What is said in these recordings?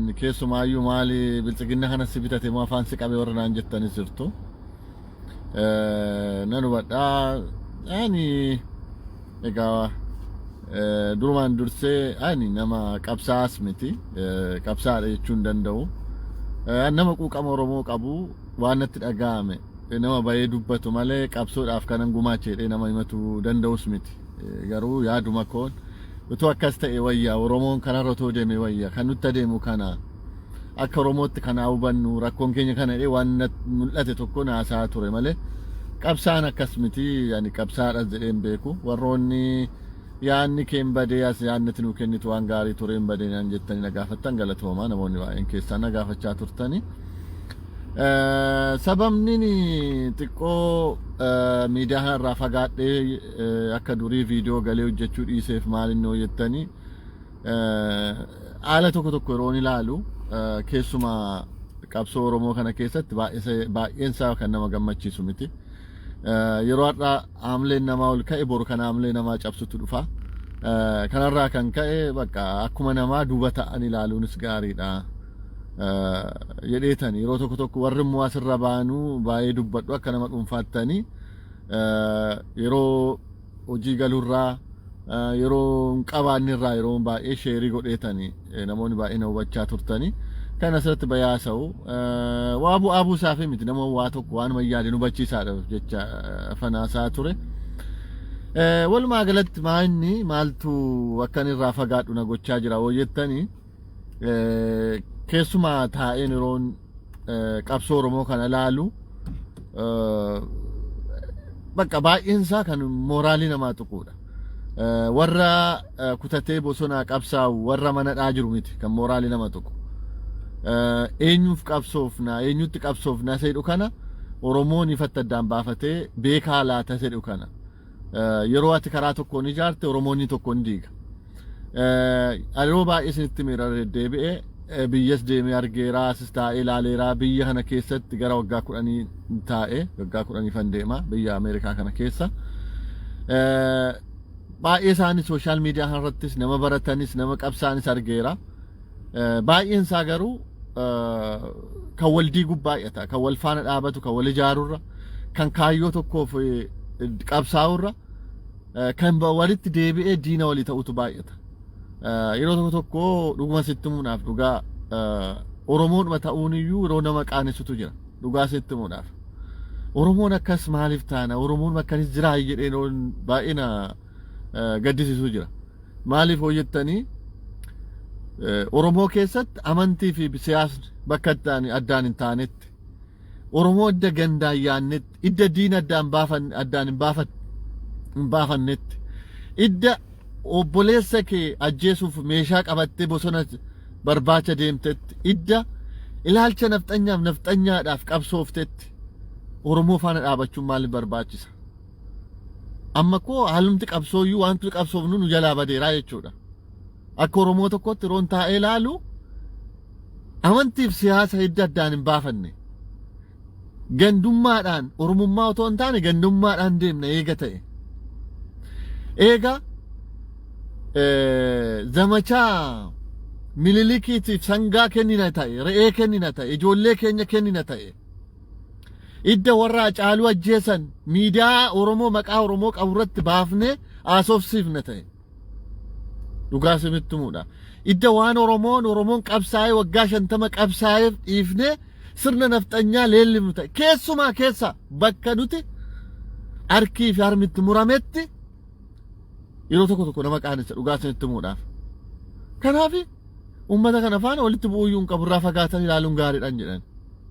Keessumaayyuu maali biltsiginna kana si bitate moo afaan si qabe warra naan jettanis jirtu. Nan hubadha. Ani egaa durumaan dursee ani nama qabsaa'as miti. Qabsaa'aadha jechuu hin danda'u. Nama quuqama Oromoo qabu waan natti dhaga'ame nama bahee dubbatu malee qabsoodhaaf kanan gumaache jedhee nama himatu danda'us miti. Garuu yaaduma koon utuu akkas ta'e wayya, Oromoon kanarra otoo deeme wayya, kan nutti adeemu kana akka Oromootti kanaa hubannu, rakkoon keenya kana jedhee waan mul'ate tokko naasaa ture malee qabsaan akkas miti. Ani qabsaadhas jedhee hin beeku. Warroonni yaadni kee hin badee as yaadni ati nuu kennitu waan gaarii ture hin badee naan jettanii na gaafattan, galatoomaa. Namoonni baay'een keessaan na gaafachaa turtanii. Sababni xiqqoo miidiyaa kanarraa fagaadhee akka durii viidiyoo galee hojjechuu dhiiseef maal inni hojjettanii, haala tokko tokko yeroon ilaalu, keessumaa qabsoo Oromoo kana keessatti baay'een isaa kan nama gammachiisu miti. Yeroo har'aa haamleen namaa ol ka'e, boru kan haamlee namaa cabsutu dhufa. Kanarraa kan ka'e bakka akkuma namaa duuba ta'an ilaaluunis gaariidha jedheetani yeroo tokko tokko warri immoo asirra baanuu baay'ee dubbadhu akka nama dhuunfaattanii yeroo hojii galurraa, yeroo hin qabaannerraa, yeroo baay'ee sheerii godheetani namoonni baay'ee na hubachaa turtanii kan asirratti bayaasa'u waa bu'aa buusaafii miti, nama waa tokko waanuma yaade nu hubachiisaadhaaf jecha fanaasaa ture. Walumaa galatti maanni maaltu akkan irraa fagaadhu na gochaa jira hoo jettanii, keessumaa taa'een yeroon qabsoo Oromoo kana ilaalu bakka baay'een isaa kan mooraalii namaa tuquudha. Warra kutatee bosonaa qabsaa'u, warra manadhaa jiru miti kan mooraalii nama tuqu. Eenyuuf qabsoofna, eenyutti qabsoofna jedhu kana Oromoon ifatti addaan baafatee beekaa laata jedhu kana. Yeroo ati karaa tokkoon ijaarte Oromoonni tokko hin diiga. Yeroo baay'ee isinitti miira deddeebi'ee biyyas deemee argeeraa, asis taa'ee ilaaleeraa. Biyya kana keessatti gara waggaa 10 taa'ee, waggaa 10fan deema biyya Ameerikaa kana keessa. Baay'ee isaanii sooshaal miidiyaa kanarrattis nama baratanis nama qabsaanis argeera. Baay'een isaa garuu kan wal diiguu baay'ata, kan wal faana dhaabatu, kan wal ijaarurra, kan kaayyoo tokkoof qabsaa'urra, kan walitti deebi'ee diina walii ta'utu baay'ata. Yeroo tokko tokko dhuguma sitti himuudhaaf, dhugaa Oromoodhuma ta'uun iyyuu yeroo nama qaanessutu jira, dhugaa sitti himuudhaaf. Oromoon akkas maaliif taana, Oromoon akkanis jiraa jedhee baay'ee na gaddisiisu jira. Maaliif hojjettanii, Oromoo keessatti amantii fi siyaasni bakka addaan hin taanetti, Oromoo idda gandaan yaannetti, idda diina addaan baafan addaan hin baafannetti, idda obboleessa kee ajjeesuuf meeshaa qabattee bosona barbaacha deemtetti, idda ilaalcha nafxanyaaf nafxanyaadhaaf qabsooftetti Oromoo faana dhaabachuun maaliif barbaachisa? Amma koo haalumti qabsooyyuu wanti qabsoofnu nu jalaa badeeraa jechuudha. Akka Oromoo tokkotti yeroon taa'ee ilaalu, amantiif siyaasa hidda addaan hin baafanne. Gandummaadhaan, Oromummaa otoo hin taane gandummaadhaan deemna eega ta'e. Eega zamachaa Minilikiitiif sangaa kennina ta'e, re'ee kennina ta'e, ijoollee keenya kennina ta'e. Idda warra Hacaaluu ajjeesan miidiyaa Oromoo maqaa Oromoo qabu irratti baafnee haasofsiifna ta'e. Dhugaa isinitti himuudha. Idda waan Oromoon qabsaa'ee waggaa 50 qabsaa'eef dhiifnee sirna nafxanyaa leellifnu ta'e. Keessumaa keessa bakka nuti harkii fi harmitti murametti yeroo tokko tokko nama qaanessa, dhugaa isinitti himuudhaaf. Kanaaf uummata kana faana walitti bu'uuyyuu hin qabu, irraa fagaatan ilaaluun gaariidhaan jedhan.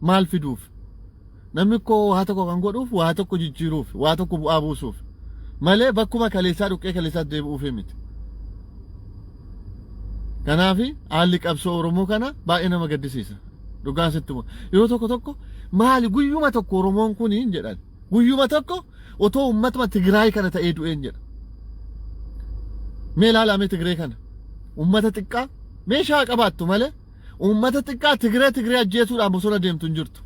Maal fiduuf? Namni koo waa tokko kan godhuuf waa tokko jijjiiruuf, waa tokko bu'aa buusuuf malee bakkuma kaleessaa dhuqqee kaleessaatti deebi'uuf miti. Kanaaf haalli qabsoo Oromoo kana baay'ee nama gaddisiisa. Dhugaa sitti himu. Yeroo tokko tokko maali guyyuma tokko Oromoon kun hin jedhan. Guyyuma tokko otoo uummatuma Tigraay kana ta'ee du'een jedha. Mee ilaalaa, mee Tigree kana. Uummata xiqqaa meeshaa qabaattu malee uummata xiqqaa Tigree ajjeesuudhaan bosona deemtu hin jirtu.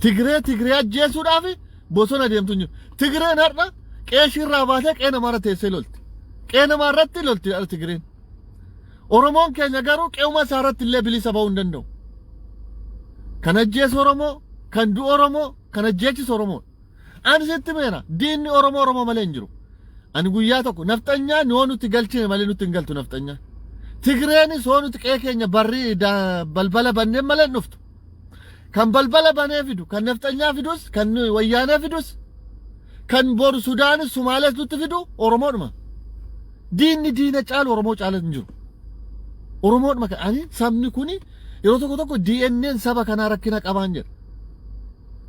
Tigree Tigree ajjeesuudhaaf bosona deemtu hin jirtu. Tigreen har'a qeeshii irraa baatee qe'ee namaarra teessee lolti. Qe'ee namaa irratti lolti har'a Tigreen. Oromoon keenya garuu qe'uma isaa irratti illee bilisa ba'uu hin danda'u. Kan ajjeesu Oromoo, kan du'u Oromoo, kan ajjeechisu Oromoo. Ani sitti meera, diinni Oromoo Oromoo malee hin jiru. Ani guyyaa tokko nafxanyaan yoo nuti galchine malee nutti hin galtu nafxanyaan. Tigreenis yoo nuti qe'ee keenya barrii balbala banneen malee hin dhuftu. Kan balbala banee fidu, kan nafxanyaa fidus, kan wayyaanee fidus, kan boru Sudaanis Sumaalees nutti fidu Oromoodhuma. Diinni diina caalu Oromoo caalu hin jiru. Oromoodhuma kan ani sabni kuni yeroo tokko tokko DNA'n saba kanaa rakkina qabaan jedha.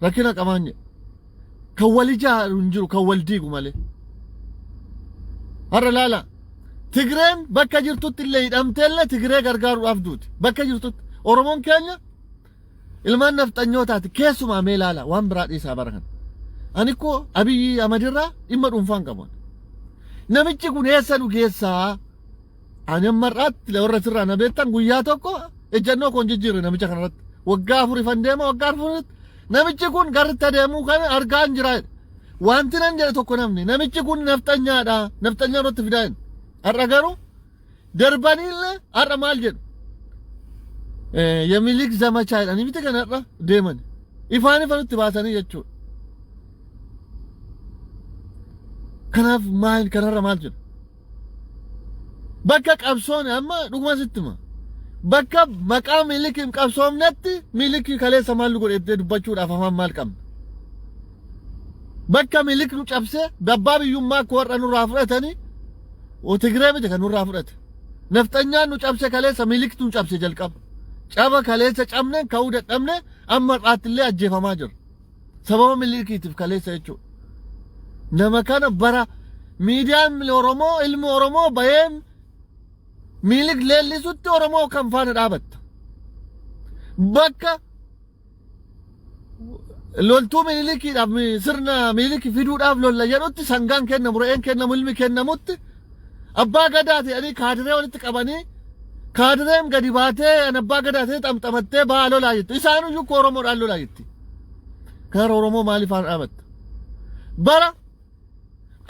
Rakkina qabaan jedha. Kan wal ijaaru hin jiru, kan wal diigu malee. Har'a laala. Tigreen bakka jirtutti illee hidhamtee illee Tigree gargaaruudhaaf duuti. Bakka jirtutti. Oromoon keenya ilmaan nafxanyootaati. Keessumaa mee laala, waan biraa dhiisaa bara kana. Ani koo Abiyyi Ahmadirraa dhimma dhuunfaan qabu. Namichi kun eessa nu geessaa? Ani amma har'aatti warra sirraa na beektan guyyaa tokko ejjennoo koon jijjiirre namicha kanarratti. Waggaa 4 ifan deema, waggaa 4tti namichi kun garritti adeemuu kana argaa hin jira. Wanti nan jedhe tokko namni namichi kun nafxanyaadha. Nafxanyaa irratti fidaa hin. Har'a garuu darbaniillee har'a maal jedhu? የሚኒሊክ ዘመቻ jedhanii miti kan har'a deeman. Ifaan ifa nutti baasanii jechuudha. Kanaaf maal kanarra maal jedhu? Bakka qabsoon amma dhuguma sitti hima. Bakka maqaa Miilikiin qabsoomnetti Miilikii kaleessa maal nu godhe dubbachuudhaaf afaan maal qabna? Bakka Miilik nu cabsee abbaa biyyummaa akka warra nurraa fudhatanii, Tigree miti kan nurraa fudhate. Nafxanyaan nu cabse kaleessa, Miiliktu nu cabse jalqaba. Caba kaleessa cabne ka'uu dadhabne, amma har'aatti illee ajjeefamaa jira. Sababa Miilikiitiif kaleessa jechuudha. Nama kana bara miidiyaan Oromoo, ilmi Oromoo bahee Miilik leellisutti Oromoo kan faana dhaabatta. Bakka loltuu Miilikiidhaaf, sirna Miilikii fiduudhaaf lolla jedhutti, sangaan kennamu, re'een kennamu, ilmi kennamutti, abbaa gadaa ta'anii kaadiree walitti qabanii, kaadireen gadi baatee an abbaa gadaa ta'ee xamxamattee ba'aa lolaa jettu. Isaanuyyuu akka Oromoodhaan lolaa jetti. Kara Oromoo maaliif faana dhaabatta? Bara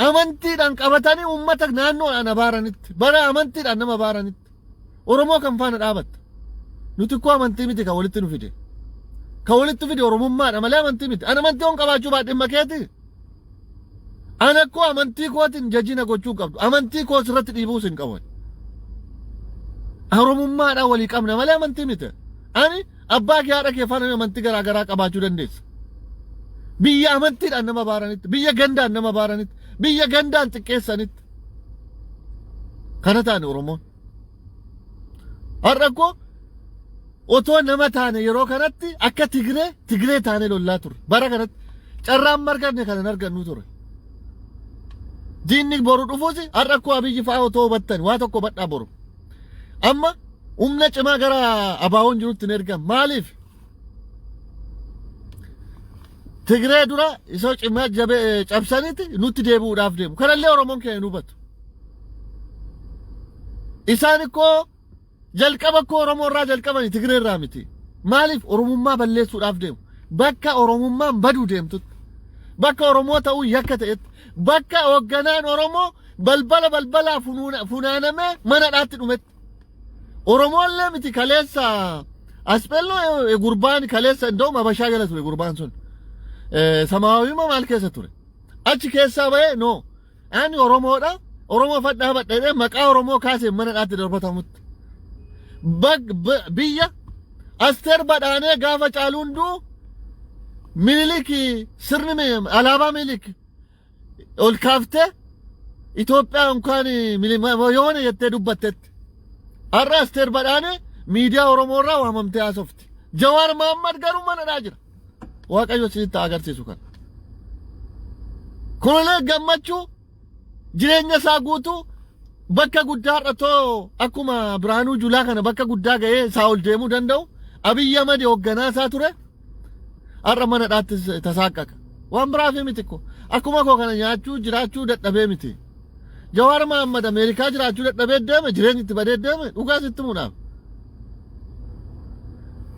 amantiidhaan qabatanii uummata naannoodhaan abaaranitti, bara amantiidhaan nama abaaranitti, Oromoo kan faana dhaabatta. Nuti koo amantii miti kan walitti nu fide. Kan walitti fide Oromummaadha malee amantii miti. Ani amantii on qabaachuu baadhe dhimma keeti. Ana koo amantii kootiin jajina gochuu qabdu. Amantii koo sirratti dhiibuus hin qabu. Oromummaadhaan walii qabna malee amantii miti. Ani abbaa kee, haadha kee faana amantii garaa garaa qabaachuu dandeessa. Biyya amantiidhaan nama baaranitti, biyya gandaan nama baaranitti, biyya gandaan xiqqeessanitti. Kana taane Oromoon. Har'a koo otoo nama taane yeroo kanatti akka Tigree Tigree taane lollaa turre. Bara kanatti carraan marganne kana hin argannu ture. Diinni boru dhufuus har'a koo Abiyyi fa'aa otoo hubattan waa tokko hubadhaa boru. Amma humna cimaa gara abaawoon jirutti hin ergan. Maaliif? Tigree dura isa cimaa jabee cabsaniiti nutti deebi'uudhaaf deemu. Kanallee Oromoon keenya hin hubatu. Isaan ikkoo jalqaba akkoo Oromoo irraa jalqabani, Tigree irraa miti. Maaliif Oromummaa balleessuudhaaf deemu? Bakka Oromummaan baduu deemtutti. Bakka Oromoo ta'uu yakka ta'etti. Bakka hoogganaan Oromoo balbala balbalaa funaanamee mana dhaatti dhumetti. Oromoollee miti kaleessa Aspelloo gurbaan kaleessa inda'u Habashaa jala ture gurbaan sun. Samaawima maal keessa ture? Achi keessaa bahee, no, ani Oromoodha. Oromoo fadhaa badhadhee maqaa Oromoo kaasee mana dhaatti darbatamutti. Biyya Asteer Badhaanee gaafa caaluun du'u Miiliki sirni alaabaa Miilik ol kaaftee Itoophiyaa እንኳን yoona jettee dubbattetti. Har'a Asteer Badhaanee miidiyaa Oromoo irraa waamamtee haasofti. Jawaar Mahammad garuu manadhaa jira. Waaqayyo isinitti agarsiisu kana. Koloneel Gammachuu jireenya isaa guutuu bakka guddaa irra too akkuma Birhaanuu Julaa kana bakka guddaa ga'ee isaa ol deemuu danda'u, Abiyyi Ahmad hoogganaa isaa ture, har'a mana dhaatti tasaaqqaqa. Waan biraaf miti ko. Akkuma koo kana nyaachuu jiraachuu dadhabee miti. Jawaar Mahammad Ameerikaa jiraachuu dadhabee deeme, jireenyi itti badee deeme, dhugaa sitti himuudhaaf.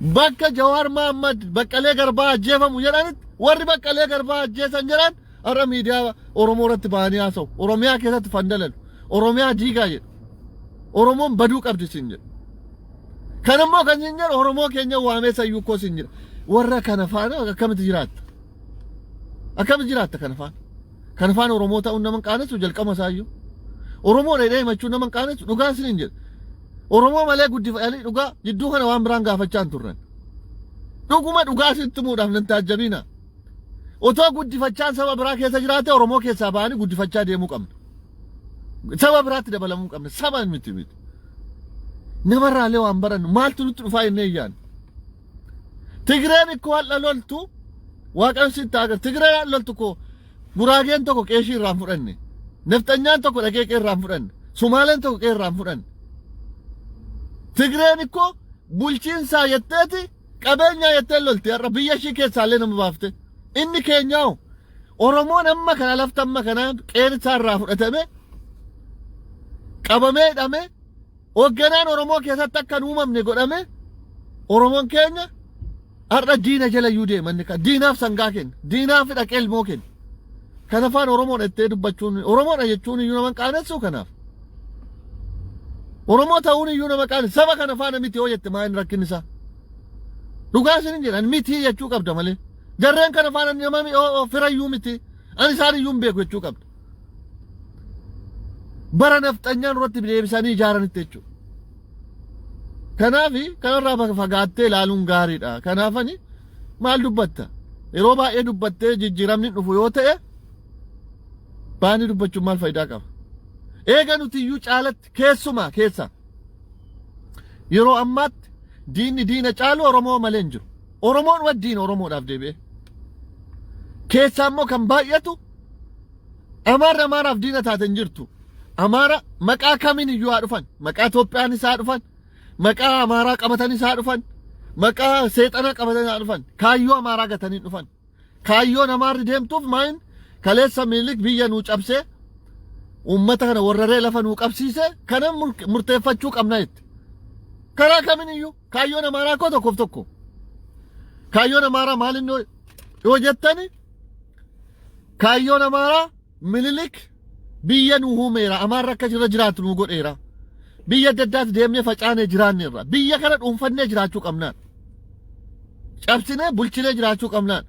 Bakka Jawaar Mahammad Baqqalee Garbaa ajjeefamu jedhanitti, warri Baqqalee Garbaa ajjeesan jedhan har'a miidiyaa Oromoo irratti bahanii haasa'u. Oromiyaa keessatti fandalalu. Oromiyaa diigaa jedhu. Oromoon baduu qabdi siin jedhu. Kan immoo kan siin jedhu Oromoo keenya waamee sayyuu koo siin jedha. Warra kana faana akkamitti jiraatta? Akkamitti jiraatta kana faana? Kana faana Oromoo ta'uun nama hin qaanessu jalqaba isaayyuu. Oromoo dheedhee himachuun nama hin qaanessu dhugaa siin jedha. Oromoo malee guddifadhanii dhugaa jidduu kana waan biraan gaafachaa hin turran. Dhuguma dhugaa sitti himuudhaaf nan taajjabiina. Otoo guddifachaan saba biraa keessa jiraate Oromoo keessaa ba'anii guddifachaa deemuu qabna. Saba biraatti dabalamuu qabna. Saba miti miti. Namarraalee waan barannu maaltu nutti dhufaa jennee iyyaan. Tigreen ikkoo har'a loltu Waaqayyo sitti haa agarsiisu. Tigreen har'a loltu koo Guraageen tokko qeeshii irraa hin fudhanne. Nafxanyaan tokko dhaqee qe'ee irraa hin fudhanne. Sumaaleen tokko qe'ee irraa hin fudhanne. Tigreen ikkoo bulchiinsaa jetteeti qabeenyaa jettee lolti har'a biyya ishii keessaallee nama baafte. Inni keenyaa'u Oromoon amma kana lafti amma kana qe'een isaa irraa fudhatame qabamee hidhame hoogganaan Oromoo keessatti akka hin uumamne godhame Oromoon keenya har'a diina jala iyyuu deema inni kan diinaaf sangaa kenna diinaaf dhaqee ilmoo kenna. Kan afaan Oromoodha jettee dubbachuun Oromoodha jechuun iyyuu nama hin qaanessu kanaaf. Oromoo ta'uun iyyuu nama qaanessu saba kana faana miti yoo jette maa inni rakkinni isaa. Dhugaa isin hin jedhan miti jechuu qabda malee. Jarreen kana faana nama firayyuu miti. Ani isaan iyyuu hin beeku jechuu qabda. Bara nafxanyaan irratti deebisanii ijaaranitti jechuudha. Kanaaf kanarraa fagaattee ilaaluun gaariidha. Kanaafani maal dubbatta? Yeroo baay'ee dubbattee jijjiiramni dhufu yoo ta'e baanii dubbachuun maal faayidaa qaba? Eega nuti iyyuu caalatti keessumaa keessa yeroo ammaatti diinni diina caalu Oromoo malee hin jiru. Oromoon wa diina Oromoodhaaf deebi'ee. Keessaa immoo kan baay'atu Amaarri Amaaraaf diina taate hin jirtu. Amaara maqaa kamiin iyyuu haa dhufan. Maqaa Itoophiyaanis haa dhufan. Maqaa Amaaraa qabatanis haa dhufan. Maqaa seexanaa qabatanis haa dhufan. Kaayyoo Amaaraa gatanii dhufan. Kaayyoon Amaarri deemtuuf maayin kaleessa Minilik biyya nuu cabsee uummata kana warraree lafa nuu qabsiise kana murteeffachuu qabna jette. Karaa kamiin iyyuu kaayyoon Amaaraa koo tokkoof tokko. Kaayyoon Amaaraa maal inni yoo jettani kaayyoon Amaaraa Minilik biyya nuu uumeera Amaarri akka irra jiraatu nuu godheera. Biyya adda addaatti deemnee facaanee jiraanneerra. Biyya kana dhuunfannee jiraachuu qabnaan. Cabsinee bulchinee jiraachuu qabnaan.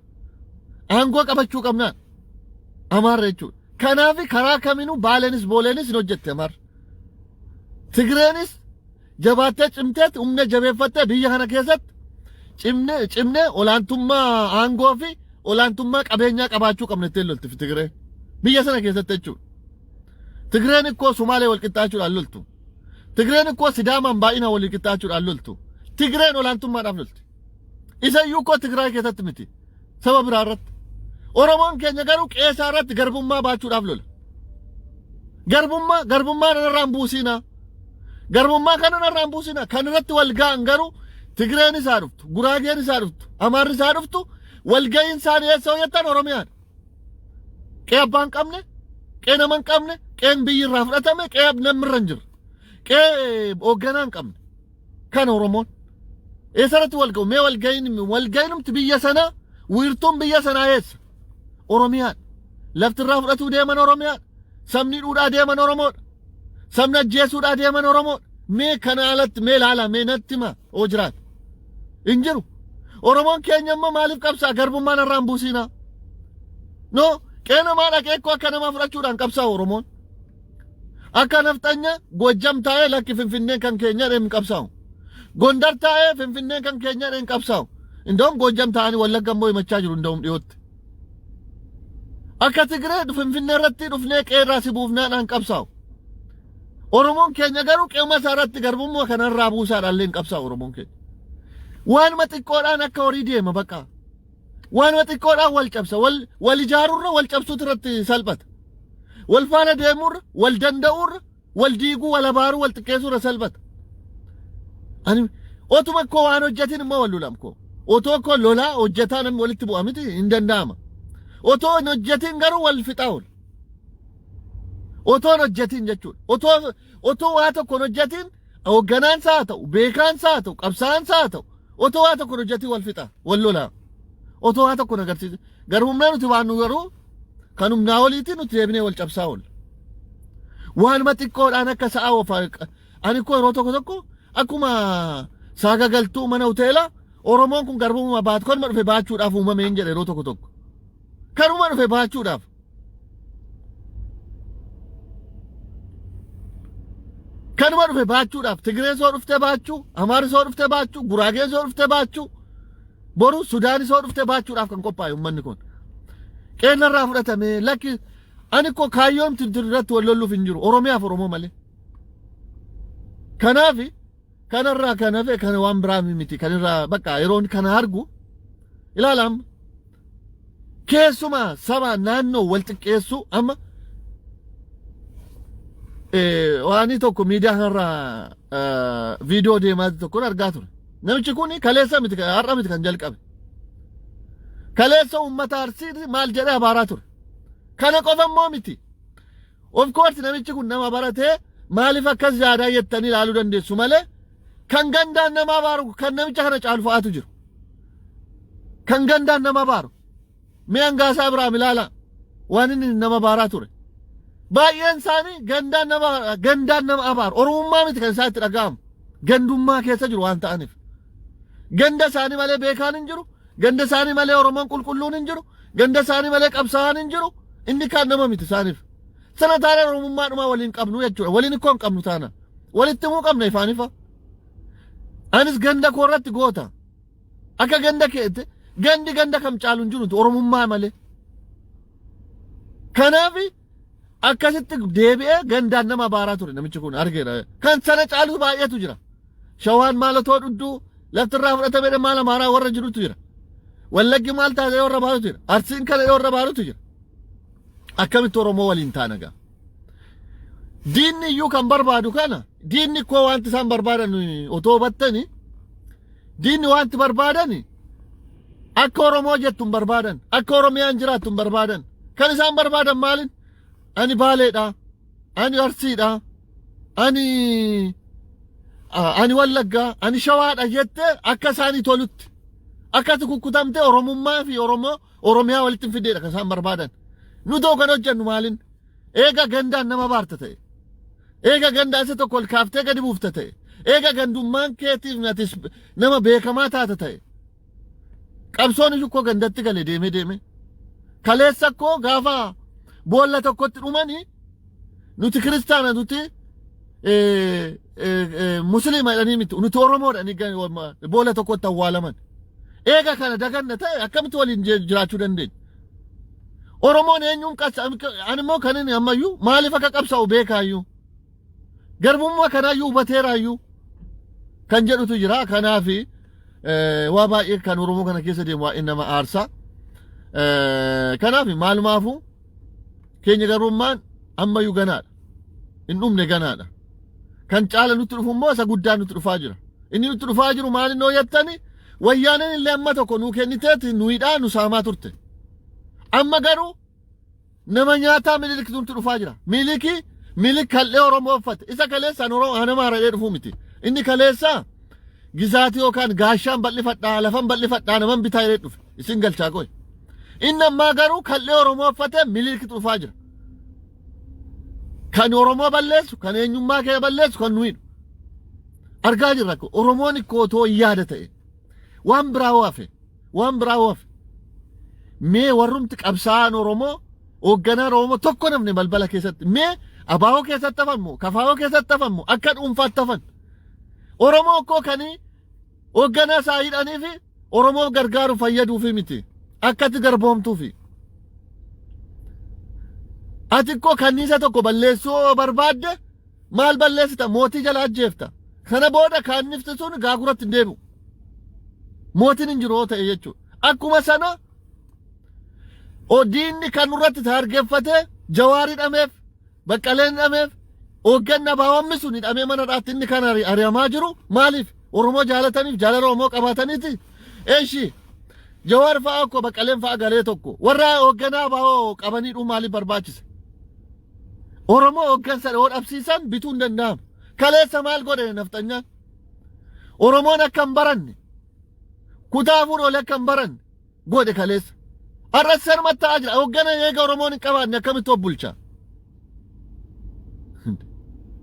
Aangoo qabachuu qabnaan. Amaarra jechuudha. Kanaaf karaa kaminuu Baaleenis Booleenis hin hojjette Amaarra. Tigreenis jabaattee cimteetti humna jabeeffattee biyya kana keessatti cimnee cimnee olaantummaa aangoo fi olaantummaa qabeenyaa qabaachuu qabna ittiin lolti Tigreen. Biyya sana keessatti jechuudha. Tigreen ikkoo Sumaalee wal qixxaachuudhaan loltu. Tigreen ikkoo Sidaamaan baay'inaan wal qixxaachuudhaan loltu. Tigreen olaantummaadhaaf lolti. Isa iyyuu ikkoo Tigraay keessatti miti. Saba biraa irratti. Oromoon keenya garuu qeesaa irratti garbummaa baachuudhaaf lola. Garbummaa garbummaa kanarraa hin buusiinaa. Garbummaa kana narraa hin buusiinaa. Kan irratti wal ga'an garuu Tigreen isaa dhuftu, Guraageen isaa dhuftu, Amaarri isaa dhuftu wal ga'iin isaanii eessa hojjetan Oromiyaadha. Qe'ee abbaa hin qabne, qe'ee nama hin qabne, qe'een biyyi irraa fudhatame, qe'ee namni irra hin jirre, qe'ee hoogganaa hin qabne. Kan Oromoon. Eessarratti wal ga'u? Mee wal ga'iin wal ga'iinumti biyya sanaa wiirtuun biyya sanaa eessa? Oromiyaadha. Lafti irraa fudhatuu deeman Oromiyaadha. Sabni dhuudhaa deeman Oromoodha. Sabni ajjeesuudhaa deeman Oromoodha. Mee kana alatti mee ilaalaa mee natti himaa oo jiraate. Hin jiru. Oromoon keenya immoo maaliif qabsaa garbummaa narraa hin buusiinaa? No qe'ee namaa dhaqee akkoo akka namaa fudhachuudhaan qabsaa Oromoon. Akka nafxanya Gojjam taa'ee lakki Finfinneen kan keenya jedhee hin qabsaa'u. Gondar taa'ee Finfinneen kan keenya jedhee hin qabsaa'u. Inda'um Gojjam taa'anii Wallagga immoo himachaa jiru inda'um dhiyootti. Akka Tigree Finfinnee irratti dhufnee qeerraa si buufnaadhaan qabsaa'u. Oromoon keenya garuu qe'uma isaa irratti garbummaa kanarraa buusaadhaan illee hin qabsaa'u Oromoon keenya. Waanuma xiqqoodhaan akka horii deema bakka. Waanuma xiqqoodhaan wal cabsa. Wal, wal ijaarurra wal cabsuutu irratti salphata. Wal faana deemurra, wal danda'urra, wal diiguu, wal abaaruu, wal xiqqeessuurra salphata. Ani otuma koo waan hojjetin immoo wal lolam koo. Otoo koo lolaa hojjetaa namni walitti bu'a miti hin danda'ama. Otoo hin hojjetin garuu wal fixaa oola. Otoo hin hojjetin jechuudha. Otoo otoo waa tokko hin hojjetin hoogganaan isaa haa ta'u, beekaan isaa haa ta'u, qabsaa'aan isaa haa ta'u, otoo waa tokko hin hojjetin wal fixa, wal lolaa. Otoo waa tokko hin agarsiisin. Garuu humnaa nuti baannu garuu kan humnaa oliitiin nuti deebinee wal cabsaa oolla. Waanuma xiqqoodhaan akka sa'a ofa Ani koo yeroo tokko tokko akkuma saagagaltuu mana hoteelaa Oromoon kun garbummaa baatu kanuma dhufe baachuudhaaf uumame hin jedha yeroo tokko tokko. Kanuma dhufe baachuudhaaf. Kanuma dhufe baachuudhaaf Tigree soo dhufte baachuu, Amaari soo dhufte baachuu, Guraagee soo dhufte baachuu, boru Sudaani soo dhufte baachuudhaaf kan qophaa'e uummanni kun. Qeennarraa fudhatamee lakki ani koo kaayyoon irratti wal lolluuf hin jiru Oromiyaaf Oromoo malee. Kanaaf kanarraa kan hafe kana waan biraa miti kanirraa bakka yeroon kana argu ilaala amma. Keessumaa saba naannoo wal xiqqeessuu amma waanii tokko miidiyaa kanarraa viidiyoo deemaa tokkoon argaa ture. Namichi kun kaleessa miti har'a miti kan jalqabe. Kaleessa uummata Arsii maal jedhee abaaraa ture. Kana qofa immoo miti. Of course namichi kun nama baratee maaliif akkas yaadaa jettanii ilaaluu dandeessu malee kan gandaan nama abaaru kan namicha kana caalu fa'aatu jiru. Kan gandaan nama abaaru. Mee Hangaasaa Abiraam ilaala waan inni nama abaaraa ture. Baay'een isaanii gandaan nama abaaru. Oromummaa miti kan isaan itti dhaga'amu. Gandummaa keessa jiru waan ta'aniif. Ganda isaanii malee beekaan hin jiru. Ganda isaanii malee Oromoon qulqulluun hin jiru. Ganda isaanii malee qabsaa'aan hin jiru. Inni kaan nama miti isaaniif. Sana taanaan Oromummaa dhumaa waliin qabnu jechuudha. Waliin ikkoo hin qabnu taana. Walitti himuu qabna ifaan ifa. Anis ganda koo irratti goota. Akka ganda keetti gandi ganda kam caalu hin jiru Oromummaa malee. Kanaaf akkasitti deebi'ee gandaan nama abaaraa ture namichi kun argeera. Kan sana caalu baay'eetu jira. Shawaan maal otoo dhudduu laftirraa fudhatamee maal amaaraa warra jirutu jira. Wallaggi maal taatee warra baarutu jira. Arsiin kana warra baarutu jira. Akkamitti Oromoo waliin taana gaa? Diinni iyyuu kan barbaadu kana diinni koo wanti isaan barbaadan otoo hubattani diinni wanti barbaadan akka Oromoo jettu hin barbaadan, akka Oromiyaan jiraattu hin barbaadan. Kan isaan barbaadan maalin? Ani Baaleedha, ani Arsiidha, ani Wallaggaa, ani Shawaadha jettee akka isaanii tolutti akkati kukkutamtee Oromummaa fi Oromoo Oromiyaa walitti hin fiddeedha kan isaan barbaadan. Nutoo kan hojjennu maalin? Eega gandaan nama baarta ta'e. Eega gandaa isa tokko ol kaaftee gadi buufta ta'e. Eega gandummaan keetiif atis nama beekamaa taata ta'e. Qabsoon iyyuu koo gandatti gale deemee deemee. Kaleessa koo gaafa boolla tokkotti dhumanii nuti kiristaana, nuti musliima jedhanii miti, nuti Oromoo jedhanii boolla tokkotti awwaalaman. Eega kana daganna ta'e akkamitti waliin jiraachuu dandeenya? Oromoon eenyuun qabsa? Ani immoo kan inni ammayyuu maaliif akka qabsaa'u beekaayyuu. Garbummaa kanaayyuu hubateeraayyuu kan jedhutu jira. Kanaaf waa baay'ee kan Oromoo kana keessa deemu waa'ee nama aarsaa. Kanaaf maalumaafuu keenya garbummaan ammayyuu ganaadha. Hin dhumne, ganaadha. Kan caala nutti dhufu immoo isa guddaa nutti dhufaa jira. Inni nutti dhufaa jiru maal innoo jettani, wayyaaneen illee amma tokko nuu kenniteeti nu hidhaa nu saamaa turte. Amma garuu nama nyaataa Minilik nutti dhufaa jira. Miliki Milik kal'ee Oromoo uffate. Isa kaleessaan Oromoo nama haradhee dhufuu miti. Inni kaleessaa gizaatii yookaan gaashaan bal'ifadhaa, lafan bal'ifadhaa, naman bitaa jedhee dhufe. Isin galchaa qoy. Inni ammaa garuu kal'ee Oromoo uffatee Minilik dhufaa jira. Kan Oromoo balleessu, kan eenyummaa kee balleessu, kan nu hidhu. Argaa jirra Oromoon ikkoo otoo yaada ta'e. Waan biraa hafe, waan biraa hafe. Mee warrumti qabsaa'aan Oromoo, hoogganaan Oromoo tokko namni balbala keessatti mee abaa'oo keessatti hafan moo kafaa'oo keessatti hafan moo akka dhuunfaatti hafan? Oromoo koo kanii hoogganaa isaa hidhanii fi Oromoo gargaaru fayyaduufi miti. Akkatti garboomtuufi. Ati koo kanniisa tokko balleessuu barbaadde maal balleessita? Mootii jala ajjeefta. Kana booda kaannifti sun gaaguratti hin deebi'u. Mootiin hin jiru yoo ta'e jechuudha. Akkuma sana diinni kan nurratti taargeffate Jawaar hidhameef, Baqqaleen hidhameef, hoogganni abaawammi sun hidhamee mana dhaatti inni kan ari'amaa jiru maaliif? Oromoo jaalataniif, jaalala Oromoo qabaataniiti. Eeshi Jawaar fa'aa akkoo Baqqaleen fa'aa galee tokko warra hoogganaa abaawoo qabanii dhuu maaliif barbaachise? Oromoo hooggansa yoo dhabsiisan bituu hin danda'amu. Kaleessa maal godhe nafxanyaan? Oromoon akka hin baranne, kutaa 4 olii akka hin baranne godhe kaleessa. Har'as sanumatti ta'aa jira. Hooggana eega Oromoon hin qabaanne akkamitti of bulcha?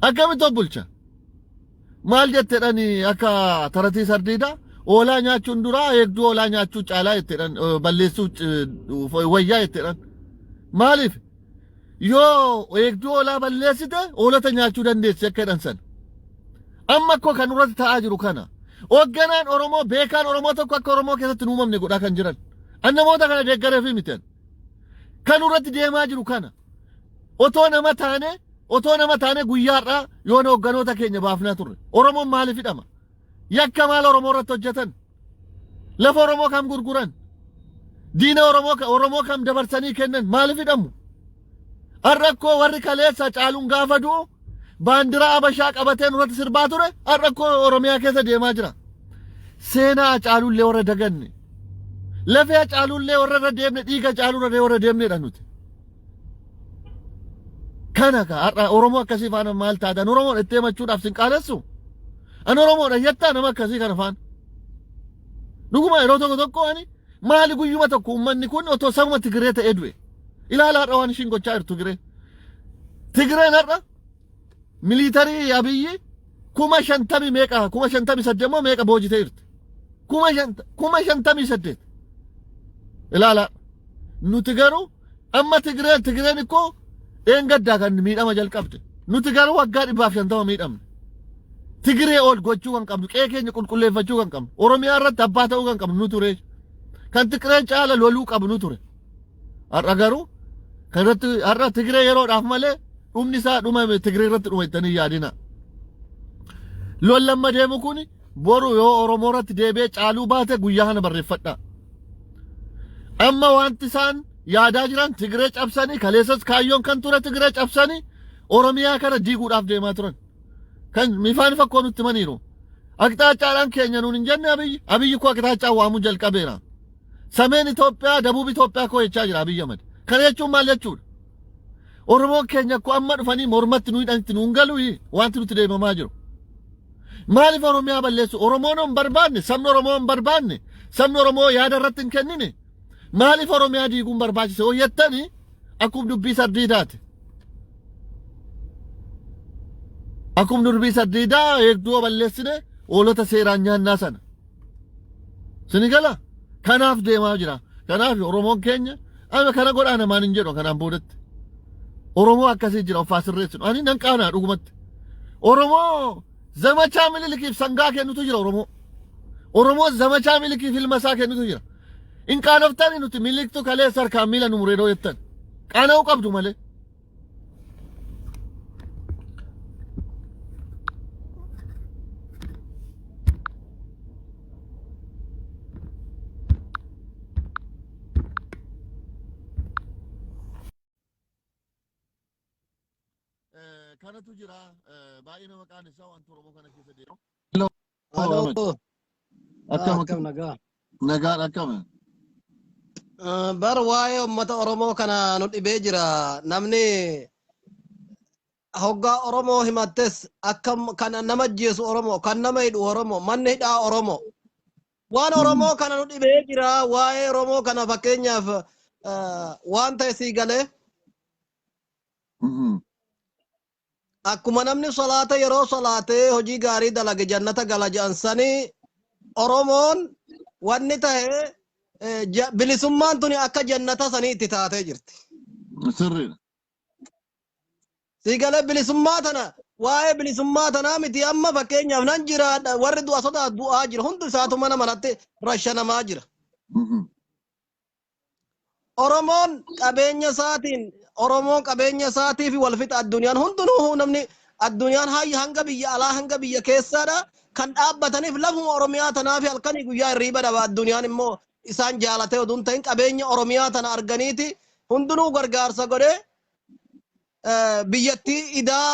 Akkamitti of bulcha? Maal jetteedhaan akka taratii sardiidaa hoolaa nyaachuun duraa eegduu hoolaa nyaachuu caalaa jetteedhaan balleessuu wayyaa jetteedhaan. Maaliif yoo eegduu hoolaa balleessite hoolota nyaachuu dandeessi akka jedhan sana. Amma akkoo kan irratti ta'aa jiru kana. Hoogganaan Oromoo beekaan Oromoo tokko akka Oromoo keessatti hin uumamne godhaa kan jiran. An namoota kana deeggareefi miti. Kan irratti deemaa jiru kana. Otoo nama taane otoo nama taane guyyaa har'aa yoona hoogganoota keenya baafnaa turre. Oromoon maaliif hidhama? Yakka maal Oromoo irratti hojjetan? Lafa Oromoo kam gurguran? Diina Oromoo Oromoo kam dabarsanii kennan? Maaliif hidhamu? Har'a akkoo warri kaleessa Caaluun gaafa du'u baandiraa Abashaa qabatee nurratti sirbaa ture har'a akkoo Oromiyaa keessa deemaa jira. Seenaa Caaluullee warra daganne. Lafee Caaluullee warra irra deemne dhiiga Caaluu irra warra deemnedha nuti. Kana ka har'a Oromoo akkasii faana maal taatan Oromoon itti himachuudhaaf sin qaanessu? An Oromoodha jettaa nama akkasii kana faana. Dhuguma yeroo tokko tokko ani maali guyyuma tokko uummanni kun otoo sabuma Tigiree ta'ee du'e. Ilaala har'a waan ishiin gochaa jirtu Tigiree. Tigireen har'a military Abiyyi 50,000 meeqa 58,000 moo meeqa boojitee jirti. 58,000. Ilaala nuti garuu amma Tigireen ikkoo dheengaddaa kan miidhama jalqabde. Nuti garuu waggaa 150 miidhamne. Tigiree ol gochuu kan qabnu, qe'ee keenya qulqulleeffachuu kan qabnu, Oromiyaa irratti abbaa ta'uu kan qabnu nu ture. Kan Tigireen caala loluu qabnu ture. Har'a garuu kan irratti har'a Tigiree yeroodhaaf malee dhumni isaa dhuma Tigiree irratti dhuma jettanii yaadina. Lolli amma deemu kun boru yoo Oromoo irratti deebi'ee caaluu baate guyyaa kana barreeffadha. Amma wanti isaan yaadaa jiran Tigiree cabsanii kaleessas kaayyoon kan ture Tigiree cabsanii Oromiyaa kana diiguudhaaf deemaa turan. Kan mifaan fakkoo nutti himaniiru. Aqxaacaadhaan keenya nuun hin jenne Abiyyi. Abiyyi koo aqxaacaa waamuu jalqabeera. Sameen Itoophiyaa, Dabuub Itoophiyaa koo jechaa jira Abiyyi Ahmad. Kana jechuun maal jechuudha? Oromoon keenya koo amma dhufanii mormatti nu hidhanitti nuun galu wanti nutti deemamaa jiru. Maaliif Oromiyaa balleessu? Oromoon hin barbaanne, sabni Oromoo hin barbaanne, sabni Oromoo yaada irratti hin kennine. Maaliif Oromiyaa diiguun barbaachise? Hoo jettanii akkuma dubbii sardiidaati. Akkuma dubbii sardiidaa eegduu balleessine hoolota seeraan nyaannaa sana. Sini gala? Kanaaf deemaa jira. Kanaaf Oromoon keenya amma kana godhaa namaan hin jedhu kanaan boodatti. Oromoo akkasii jira of sirreessinu. Ani nan qaanaa dhugumatti. Oromoo zamachaa Minilikiif sangaa kennutu jira Oromoo. Oromoo zamachaa Minilikiif ilma isaa kennutu jira. Hin qaanoftani nuti Miniliktu kaleessa harkaan miila nu mureedoo jettan. Qaana'uu qabdu malee. Kanatu jira baay'ee nama qaanessaa wanti Oromoo kana keessa deemu. Aloo, Akkam akkam nagaa. Nagaan akkam? Bar waa'ee uummata Oromoo kana nu dhibee jira. Namni hoggaa Oromoo himattes akkam kan nama ajjeesu Oromoo, kan nama hidhu Oromoo, manni hidhaa Oromoo. Waan Oromoo kana nu dhibee jira. Waa'ee Oromoo kana fakkeenyaaf waan ta'e sii galee akkuma namni salaata yeroo salaatee hojii gaarii dalage jannata gala jedhan sanii Oromoon wanni ta'e bilisummaan tuni akka jannata sanii itti taatee jirti. Sirriidha. Sii galee bilisummaa tana waa'ee bilisummaa tanaa miti amma fakkeenyaaf nan jiraadha warri du'a sodaa du'aa jira hundi isaatu mana manatti rashanamaa jira. Oromoon qabeenya isaatiin Oromoon qabeenya isaatii fi wal fixa addunyaan hundinuu namni addunyaan hanga biyya alaa hanga biyya keessaadha kan dhaabbataniif lafuma Oromiyaa tanaa fi halkanii guyyaa hirriiba dhaba addunyaan immoo isaan jaalatee oduu hin ta'in qabeenya Oromiyaa tana arganiiti hundinuu gargaarsa godhee biyyattii idaa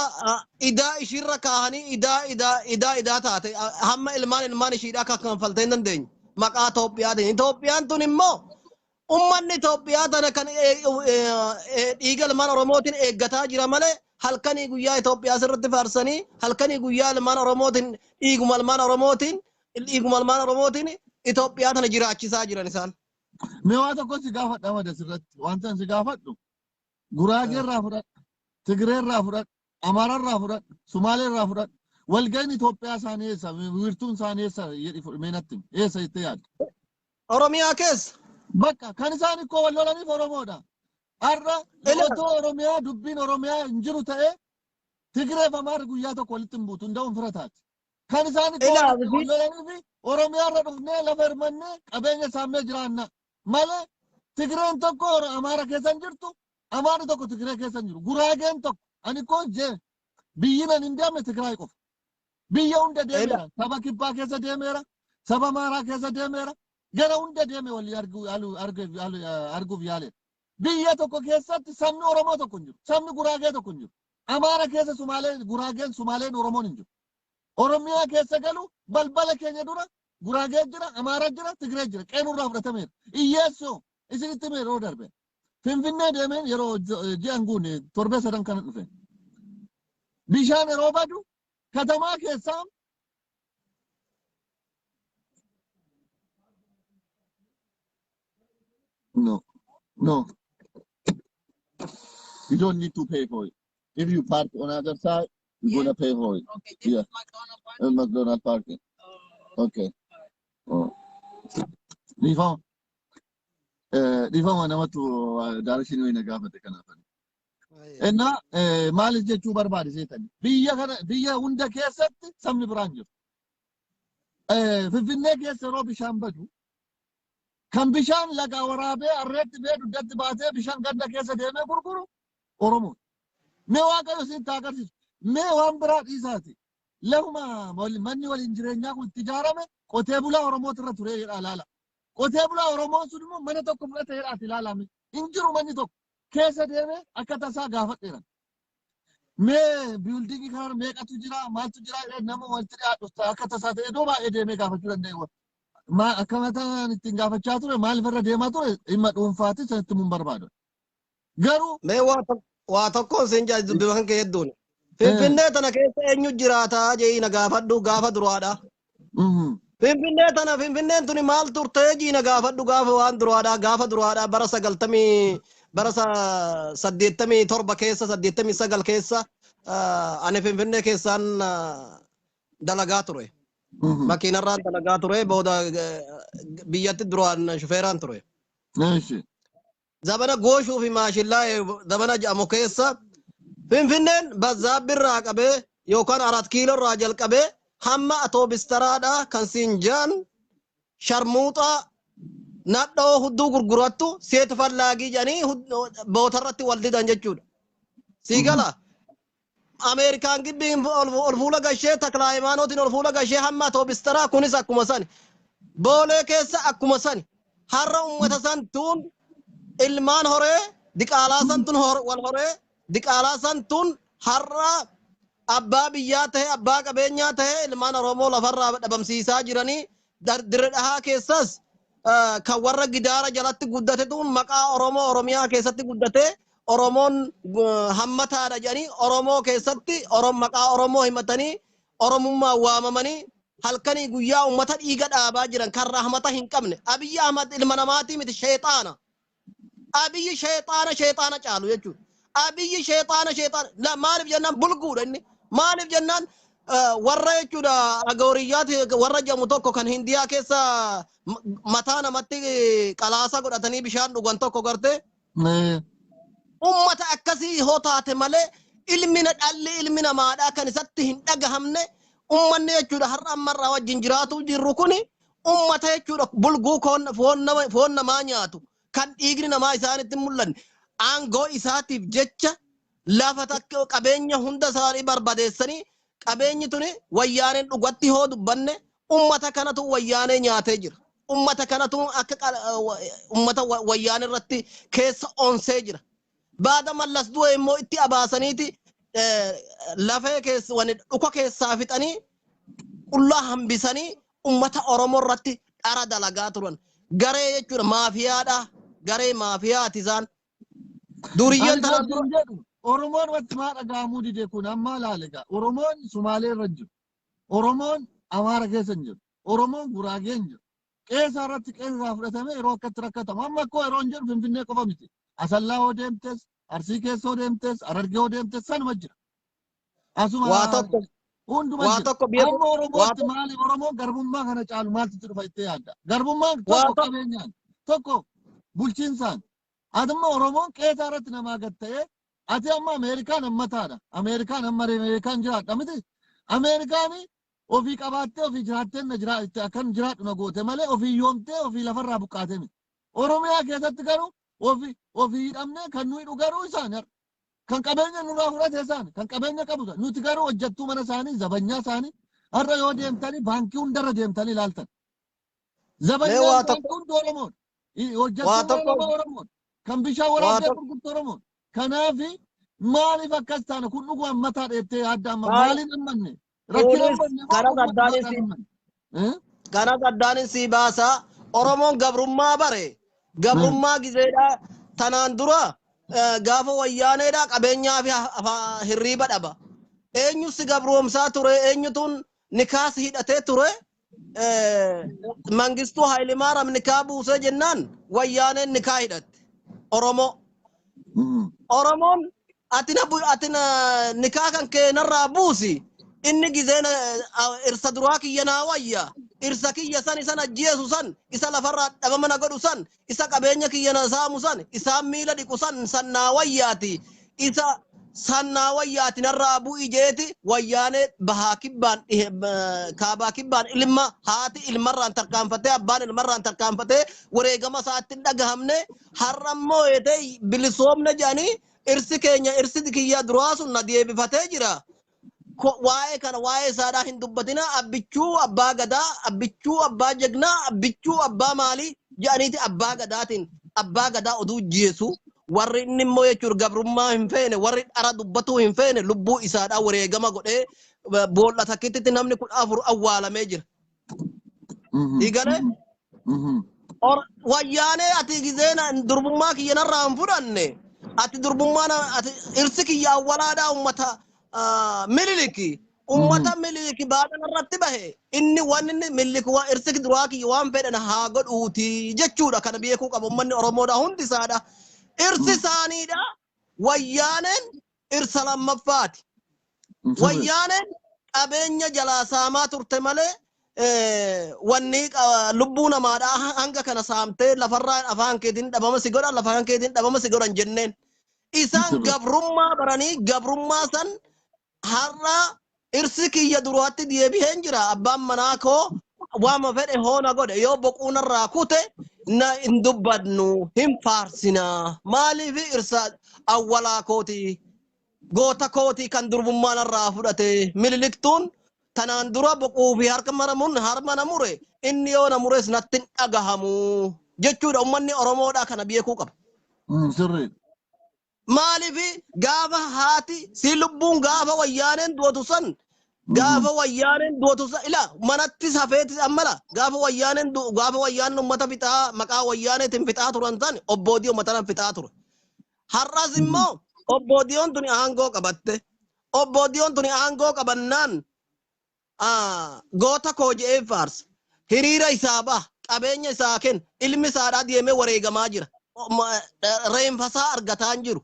idaa ishiirra kaahanii idaa idaa idaa idaa taate hamma ilmaan ilmaan ishiidhaa akka kanfaltee hin dandeenye maqaa Itoophiyaatiin. Itoophiyaan tun immoo ummanni Itoophiyaa tana kan dhiiga ilmaan Oromootiin eeggataa jira malee halkanii guyyaa Itoophiyaa sirriitti faarsanii halkanii guyyaa ilmaan Oromootiin dhiiguma ilmaan Oromootiin dhiiguma ilmaan Oromootiin Itoophiyaa tana jiraachisaa jiran isaan. Mee waa tokko si gaafadha Ahmad asirratti. Wanta si gaafadhu Guraagee irraa fudhadhu, Tigree irraa fudhadhu, Amaara irraa fudhadhu, Sumaalee irraa fudhadhu. Walga'iin Itoophiyaa isaanii eessa? Wiirtuun isaanii eessa? Jedhi mee natti himi. Eessa jettee yaadda? Oromiyaa keessa. Bakka kan isaan ikkoo wal lolaniif Oromoodha. Har'a Ila otoo Oromiyaa dubbiin Oromiyaa hin jiru ta'ee Tigree fi Amaarri guyyaa tokko walitti hin buutu, hunda'uun fira taati. Kan isaan ikkoo ila wal lolaniif Oromiyaa irra dhufnee lafa hirmannee qabeenya saammee jiraanna. Malee Tigreen tokko Amaara keessa hin jirtu, Amaarri tokko Tigree keessa hin jiru. Guraageen tokko ani koo jee biyyi nan hin deemne Tigraay qofa. Biyya hunda ila deemeera. Saba kibbaa keessa deemeera. Saba Amaaraa keessa deemeera. Gara hunda deeme walii arguuf yaaleera. Biyya tokko keessatti sabni Oromoo tokko hin jiru. Sabni Guraagee tokko hin jiru. Amaara keessa Sumaalee, Guraageen, Sumaaleen, Oromoon hin jiru. Oromiyaa keessa galu balbala keenya dura Guraagee jira, Amaara jira, Tigree jira. Qeenurraa fudhatameera. Iyyeessoo isinitti hime yeroo darbe. Finfinnee deemeen yeroo ji'an guune torbee sadan kana dhufe. Bishaan yeroo badu katamaa keessaa no, no, you don't need to pay for it. If you park on other side, you're gonna pay for it. Okay, this Yeah, is McDonald parking. McDonald parking. Oh, Okay. Oh. Dhiifama. Dhiifama namatu daarashinii wayii na gaafate kanaaf. Innaa maalis jechuu barbaade seetani. Biyya kana biyya hunda keessatti sabni biraan jiru. Finfinnee keessa yeroo bishaan badu kan bishaan lagaa waraabee harreetti bee dugdatti baatee bishaan ganda keessa deemee gurguru Oromoo. Mee Waaqayyo isinitti haa agarsiisu. Mee waan biraa dhiisaati. Lafuma manni waliin jireenyaa kun itti ijaarame qotee bulaa Oromootu irra ture jedhaa ilaala. Qotee bulaa Oromoon sun immoo mana tokko fudhate jedhaati ilaalame. Hin jiru manni tokko. Keessa deemee akka tasaa gaafadheera. Mee building kana meeqatu jira maaltu jira jedhee nama walitti dhiyaatu akka tasaa ta'e iddoo baay'ee deemee gaafachuu danda'e. Akka mataan ittiin gaafachaa ture maaliif irra deemaa ture dhimma dhuunfaati sanatti mun barbaadu. Garuu Mee waa tokkoon siin jaa dubbii kan kee hedduun. Finfinnee tana keessa eenyu jiraata jedhii na gaafadhu gaafa duraadha. Finfinnee tana Finfinneen tuni maal turte jii na gaafadhu gaafa waan duraadha gaafa duraadha bara 90 bara 87 keessa 89 keessa ani Finfinnee keessaan dalagaa ture. Makiinarraan dalagaa ture booda biyyatti duraan shufeeraan ture. Zabana Gooshuu fi Maashillaa zabana jedhamu keessa Finfinneen Bazzaabbirraa qabee yookaan Arat Kiiloorraa jalqabee hamma atoobistaraadhaa kan siin jaan sharmuuxaa nadhoo hudduu gurgurattu seetu fallaagii jedhanii bootarratti wal didan jechuudha. Sii gala. Ameerikaan gibbiin ol fuula gashee Takla Hayimaanootiin ol fuula gashee hamma atoobistaraa kunis akkuma sani. Boolee keessa akkuma sani. Har'a ummata santuun ilmaan horee diqaalaa santuun wal horee diqaalaa santuun har'a abbaa biyyaa ta'e abbaa qabeenyaa ta'e ilmaan Oromoo lafarraa dhabamsiisaa jiranii dirre dhahaa keessas kan warra gidaara jalatti guddatetu maqaa Oromoo Oromiyaa keessatti guddatee Oromoon hammataadha jedhanii Oromoo keessatti maqaa Oromoo himatanii Oromummaan waamamanii halkanii guyyaa uummata dhiiga dhaabaa jiran kan rahmata hin qabne. Abiyyi Ahmad ilma namaatii miti, sheexaana. Abiyyi sheexaana sheexaana caalu jechuudha. Abiyyi sheexaana sheexaana la maaliif jennaan bulguudha inni. Maaliif jennaan warra jechuudha agooriyyaati warra jedhamu tokko kan Hindiyaa keessa mataa namatti qalaasa godhatanii bishaan dhugan tokko gartee. Ummata akkasii hoo taate malee ilmi dhalli ilmi namaadhaa kan isatti hin dhagahamne ummanni jechuudha har'a ammarraa wajjin jiraatu jirru kuni ummata jechuudha bulguu foon namaa nyaatu kan dhiigni namaa isaanitti hin mul'anne aangoo isaatiif jecha lafa takka qabeenya hunda isaanii barbadeessanii qabeenyi tuni wayyaaneen dhugatti hoo dubbanne ummata kanatu wayyaanee nyaatee jira. Ummata kanatu akka ummata wayyaanee irratti keessa onsee jira. Baada Mallas du'e immoo itti abaasaniiti lafee keessa wani dhuka keessaa fixanii qullaa hambisanii ummata Oromoo irratti dhara dalagaa turan. Garee jechuudha maafiyaadha. Garee maafiyaati isaan. Duriyyeen Ani tana kan dura. siin jedhu Oromoon wanti maa dhaga'amuu dide kun amma laale egaa. Oromoon Sumaalee irra hin jiru. Oromoon Amaara keessa hin jiru. Oromoon Guraagee hin jiru. Qe'ee isaa irratti qe'ee irraa fudhatamee yeroo akkatti rakkatamu. Amma akkoo yeroo hin jedhu Finfinnee qofa miti. Asallaa hoo deemtes, Arsii keessa hoo deemtes, Harargee hoo deemtes sanuma jira. Asuma Waa tokko Hunduma Waa jira. tokko biyya Amma waa Oromootti tokko maaliif Oromoon garbummaa kana caalu maaltu itti dhufa jettee yaadda? Garbummaan waa tokko tokko qabeenyaan, tokko bulchiinsaan. Ati immoo Oromoon qeesaa irratti namaa gad ta'ee, ati amma Ameerikaan hammataadha. Ameerikaan amma Ameerikaan jiraadha miti. Ameerikaan ofii qabaattee ofii jiraattee na jira akkan jiraadhu na goote malee ofii yoomtee ofii lafarraa buqqaatee miti. Oromiyaa keessatti garuu ofii ofii hidhamnee kan nuyi hidhu garuu isaan har'a. Kan qabeenya nurraa fudhate isaan, kan qabeenya qabu isaan. Nuti garuu hojjettuu mana isaanii, zabanyaa isaanii har'a yoo deemtanii baankii hundarra deemtanii ilaaltan. Mee Zabanyaan waa baankii tokko hundi Oromoodha. Waa Hojjettuu mana tokko namaa Oromoodha. Kan bishaan waa waraabdee tokko gurgurtu Oromoodha. Kanaaf maaliif akkas taana? Kun dhuguma ammataa dheettee yaadda amma Maal maaliin ammanne? Rakkina kunis ammanne moo kanas dhuguma addaanin dhugaadhaan si ammanne? Eh? Kanas addaanin si baasa. Oromoon gabrummaa bare, gabrummaa gizeedha tanaan dura gaafa wayyaaneedha qabeenyaa fi hirriiba dhaba. Eenyu si gabroomsaa ture? Eenyutuun nikaas hidhatee ture? Mangistuu Haayilemaaraam nikaa buusee jennaan wayyaaneen nikaa hidhatte Oromoo. Oromoon ati na ati na nikaa kan kee narraa buusi, inni gizee irsa duraa kiyya naa wayya, irsa kiyya san isan ajjeesu san, isa lafarraa dhabama na godhu san, isa qabeenya kiyya na saamu san, isaan miila dhiqu san, san naa wayyaati, isa san naa wayyaati, narraa bu'i jeeti. Wayyaanee bahaa kibbaan kaabaa kibbaan ilma haati ilmarraan tarkaanfatee, abbaan ilmarraan tarkaanfatee wareegama isaatti hin dhagahamne. Har'a immoo eetee bilisoomne jedhanii irsi keenya, irsi kiyya duraa sun na deebifatee jira. Waa'ee kana, waa'ee isaadhaa hin dubbatina, abbichuu abbaa gadaa, abbichuu abbaa jagnaa, abbichuu abbaa maalii jedhaniiti abbaa gadaatiin abbaa gadaa oduu jeesu. Warri inni immoo jechuun gabrummaa hin feene, warri dhara dubbatuu hin feene, lubbuu isaadhaa wareegama godhee boolla takkitti namni 14 awwaalamee jira. Diigale wayyaanee ati gizeen durbummaa kiyya narraa hin fudhanne, ati durbummaa ati irsi kiyya awwalaadhaa ummata Miniliki, ummata Miniliki baadhan irratti bahe. Inni waan inni Minilik waan irsi duraa kiyya waan fedhan haa godhuuti jechuudha. Kana beekuu qaba ummanni Oromoodha hundi isaadha. Irsi isaaniidha. Wayyaaneen irsa lammaffaati. Wayyaaneen qabeenya jalaa saamaa turte malee wanni lubbuu namaadhaa hanga kana saamtee lafarraa afaan keetiin dhabama si godhan, lafaan keetiin dhabama si godhan jenneen. Isaan gabrummaa baranii gabrummaa san har'a irsi kiyya duraatti deebiheen jira. Abbaan manaa koo waama fedhe hoona godhe, yoo boquunarraa kute na hin dubbadnu, hin faarsinaa. Maaliif? Irsa awwalaa kooti, goota kootii kan durbummaa narraa fudhate. Mililiktuun tanaan dura boquu fi harka maramuun harma na mure, inni yoo na mures natti hin dhagahamu jechuudha. Ummanni Oromoodhaa kana beekuu qaba. Sirrii. Maaliif? Gaafa haati si lubbuun gaafa wayyaaneen du'atu san, gaafa wayyaaneen du'atu san, ila manatti hafeeti ammala gaafa wayyaaneen gaafa wayyaaneen ummata fixaa, maqaa wayyaaneetiin fixaa turan san, obboodii ummata nan fixaa ture. Har'as immoo obboodiyoon tuni aangoo qabatte. Obboodiyoon tuni aangoo qabannaan goota koo je'ee faarsa. Hiriira isaa baha, qabeenya isaa kenna, ilmi isaadhaa deemee wareegamaa jira. Reenfasaa argataa hin jiru.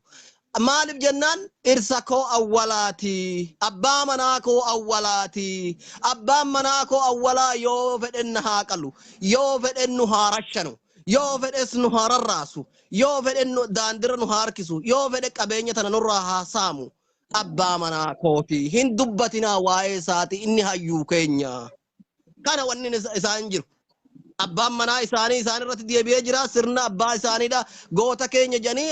Maaliif jennaan, irsa koo awwalaati. Abbaa manaa koo awwalaati. Abbaan manaa koo awwalaa yoo fedhen na haa qalu. Yoo fedhen nu haa rashanu. Yoo fedhes nu haa rarraasu. Yoo fedhen nu daandirra nu haa harkisu. Yoo fedhe qabeenya tana nurraa haa saamu. Abbaa manaa kooti. Hin dubbatinaa waa'ee isaati, inni hayyuu keenya. Kana wanni isaan jiru. Abbaan manaa isaanii isaan irratti deebi'ee jira. Sirna abbaa isaaniidha. Goota keenya jedhanii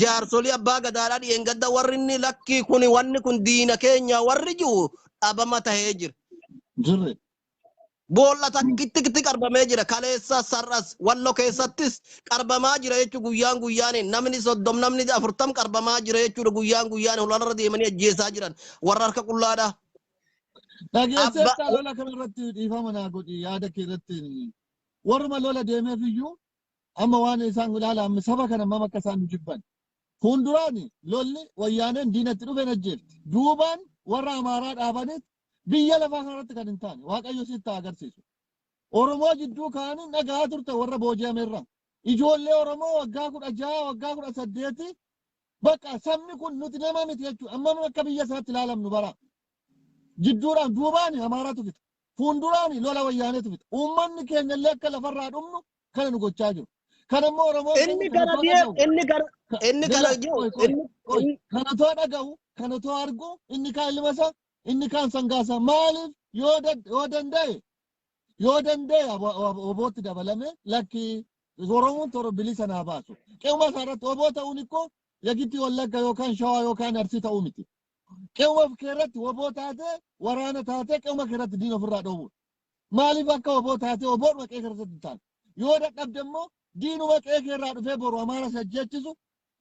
jaarsolii abbaa gadaadhaa dhiyeengadda warri inni lakkii kun wanni kun diina keenya warri jiru dhabama tahee jira. Sirrii. Boolla takkitti qarbamee jira. Kaleessa sar'as Wallo keessattis qarbamaa jira jechuun guyyaan guyyaan namni 30, namni 40 qarbamaa jira jechuudha. Guyyaan guyyaan holaarra deemanii ajjeesaa jiran warra harka qullaadha. Dhageesseetta lola kana irratti, dhiifama naa godhi, yaada kee irratti warruma lola deemeef iyyuu amma waan isaan ilaala, amma saba kana mam akka isaan nu jibban. Fuulduraan lolli wayyaaneen diinatti dhufe ajjeefti. Duubaan warra Amaaraa dhaabanis biyya lafaa kanarratti kan hin taane Waaqayyo sitti haa agarsiisu. Oromoo jidduu kaanii dhagaa turte warra booji'ameerra. Ijoollee Oromoo waggaa 16, waggaa 18, bakka sabni kun nuti nama miti jechuudha. Amma akka biyya isaatti ilaalamnu bara. Jidduudhaan duubaani Amaaratu fixa. Fuulduraani lola Wayyaaneetu fixa. Uummanni keenya illee akka lafarraa dhumnu kana nu gochaa jiru. Kana immoo Oromoon Inni keenya kana kana deem too dhaga'u. inni kana inni kana Lila, jiru qoy qoy inni qoy. inni Kana too dhaga'u, kana too argu, inni kaan ilma isaa, inni kaan sangaa isaa. Maaliif yoo danda'e obootti dabalame lakki Oromoon toora bilisa naa baasu. Qe'uma isaa irratti oboo ta'uun ikkoo yagitti Wallagga yookaan Shawaa yookaan Arsii ta'uu miti. Qe'uma kee irratti oboo taatee, waraana taatee, qe'uma kee irratti diina ofirraa dhoowwudha. Maaliif akka oboo taatee oboodhuma qe'ee kee irratti hin taane? Yoo dadhabde immoo diinuma qe'ee kee irraa dhufee boru Amaara si ajjeechisu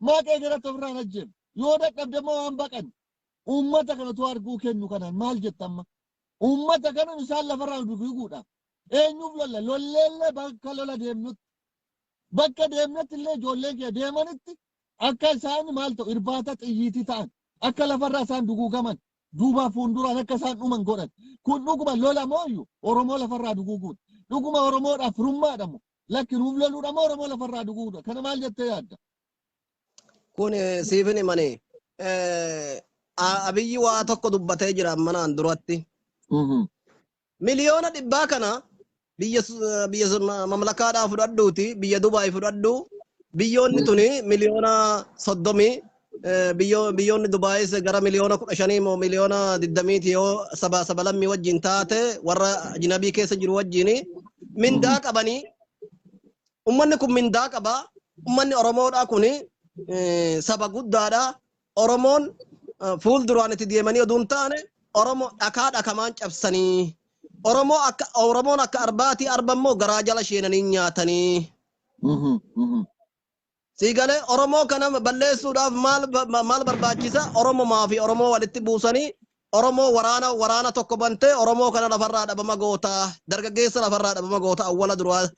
maa qe'ee kee irratti ofirraa hin ajjeefne? Yoo dadhabde immoo waan baqan uummata kanatu arguu kennu kanaan maal jetta amma? Uummata kana isaan lafarraa duguuguudhaaf. Eenyuuf lolla? Lolleellee bakka lola deemnutti. Bakka deemnetti illee ijoolleen kee deemanitti akka isaan maal ta'u, irbaata xiyyiitii ta'an, akka lafarraa isaan duguugaman, duubaa fuulduraan akka isaan dhuman godhan. Kun dhuguma lola mooyyuu Oromoo lafarraa duguuguudha? Dhuguma Oromoodhaaf firummaadha moo? Lakki, nuuf loluudha moo Oromoo lafarraa duguuguudha? Kana maal jettee yaadda? Kun siifin himanii Abiyyi waa tokko dubbatee jira manaan duratti. 100,000,000 kana biyya mamlakaadhaa fudhadhuuti, biyya Dubaay fudhadhu. Biyyoonni tuni 30,000,000, biyyoonni Dubaayis gara 15,000,000 moo 20,000,000ti, yoo saba saba lammii wajjin taate, warra ajnabii keessa jiru wajjin mindaa qabanii. Ummanni kun mindaa qaba. Ummanni Oromoodhaa kun saba guddaadha. Oromoon fuulduraan itti deemanii oduu hin taane Oromoo dhakaa dhakamaan cabsanii. Oromoo akka Oromoon akka arbaatii, arba immoo garaa jala sheenanii nyaatanii. Siigalee Oromoo kana balleessuudhaaf maal barbaachisa? Oromomaa fi Oromoo walitti buusanii, Oromoo waraana tokko bantee Oromoo kana lafarraa dhabama goota. Dargaggeessa lafarraa dhabama goota. Awwala duraa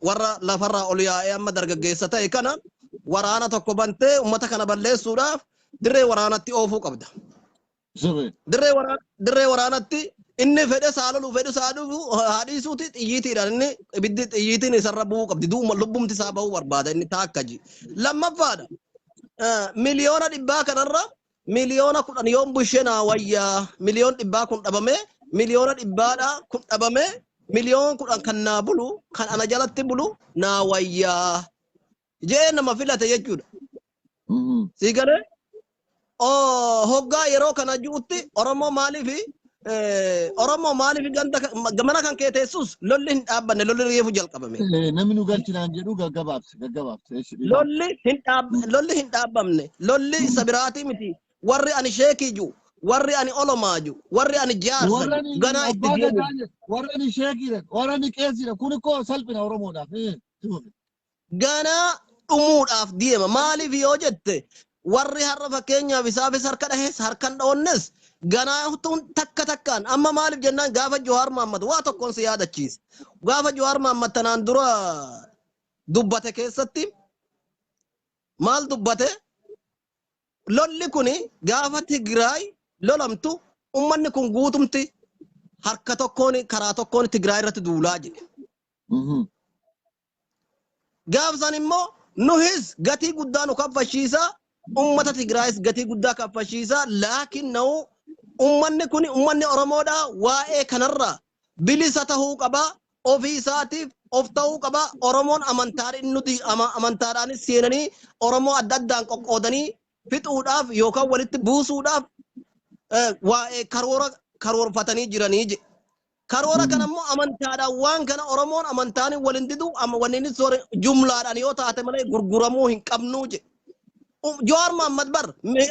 warra lafarraa ol yaa'ee amma dargaggeessa ta'e kana waraana tokko bantee uummata kana balleessuudhaaf dirree waraanatti oofuu qabda. Dirree waraanatti inni fedhe saalolu, fedhe saadhufu haa dhiisuuti, xiyyiitiidhaan inni ibiddi xiyyiitiin isarra bu'uu qabdi. Du'uma lubbumti isaa bahuu barbaada inni taakka ji. Lammaffaadha. 100,000,000 kanarra 10,000,000 yoon bushee naa wayyaa, 100,000,000 kun dhabame, 100,000,000 kun dhabame, 10,000,000 kan naa bulu, kan ana jalatti bulu naa wayyaa jee nama filate jechuudha. Sii galee hoggaa yeroo kana ji'utti Oromoo maaliif ganda mana kan kee teessus lolli hin dhaabbanne, lolli reefu jalqabame. Namni nu galchinaan jedhu gaggabaabse gaggabaabse. Lolli hin dhaabbamne, lolli isa biraatii miti. Warri ani sheekii jiru, warri ani olomaa jiru, warri ani jaarsa Warra jiru ganaa itti abbaa deemu. gadaa jedhu, warra ni sheekiidha, warra ni qeesiidha. Kun ikkoo salphina Oromoodhaaf. Ganaa dhumuudhaaf deema. Maaliif yoo jette, warri har'a fakkeenyaaf isaafis harka dhahes harkan dhoonnes ganaa tun takka takkaan amma. Maaliif jennaan, gaafa Jawaar Mahaammad waa tokkoon si yaadachiisa. Gaafa Jawaar Mahaammad tanaan dura dubbate keessatti maal dubbate? Lolli kuni gaafa Tigraay lolamtu ummanni kun guutumti harka tokkoon karaa tokkoon Tigraay irratti duulaa jedhe. Gaafsan immoo nuhis gatii guddaa nu kaffalchiisa, ummata Tigraayis gatii guddaa kaffalchiisa. Laakiin na'u ummanni kun, ummanni Oromoodha, waa'ee kanarraa bilisa tahuu qaba, ofii isaatiif of ta'uu qaba. Oromoon amantaadhaan nuti amantaadhaanis seenanii Oromoo adda addaan qoqqoodanii fixuudhaaf yookaan walitti buusuudhaaf waa'ee karoora karoorfatanii jiranii jedhe. Karoora kana immoo amantaadhaan waan kana Oromoon amantaan waliin didu wanni inni soore jumlaadhaan yoo taate malee gurguramuu hin qabnuu jedhe. Jawaar Mahaammad bar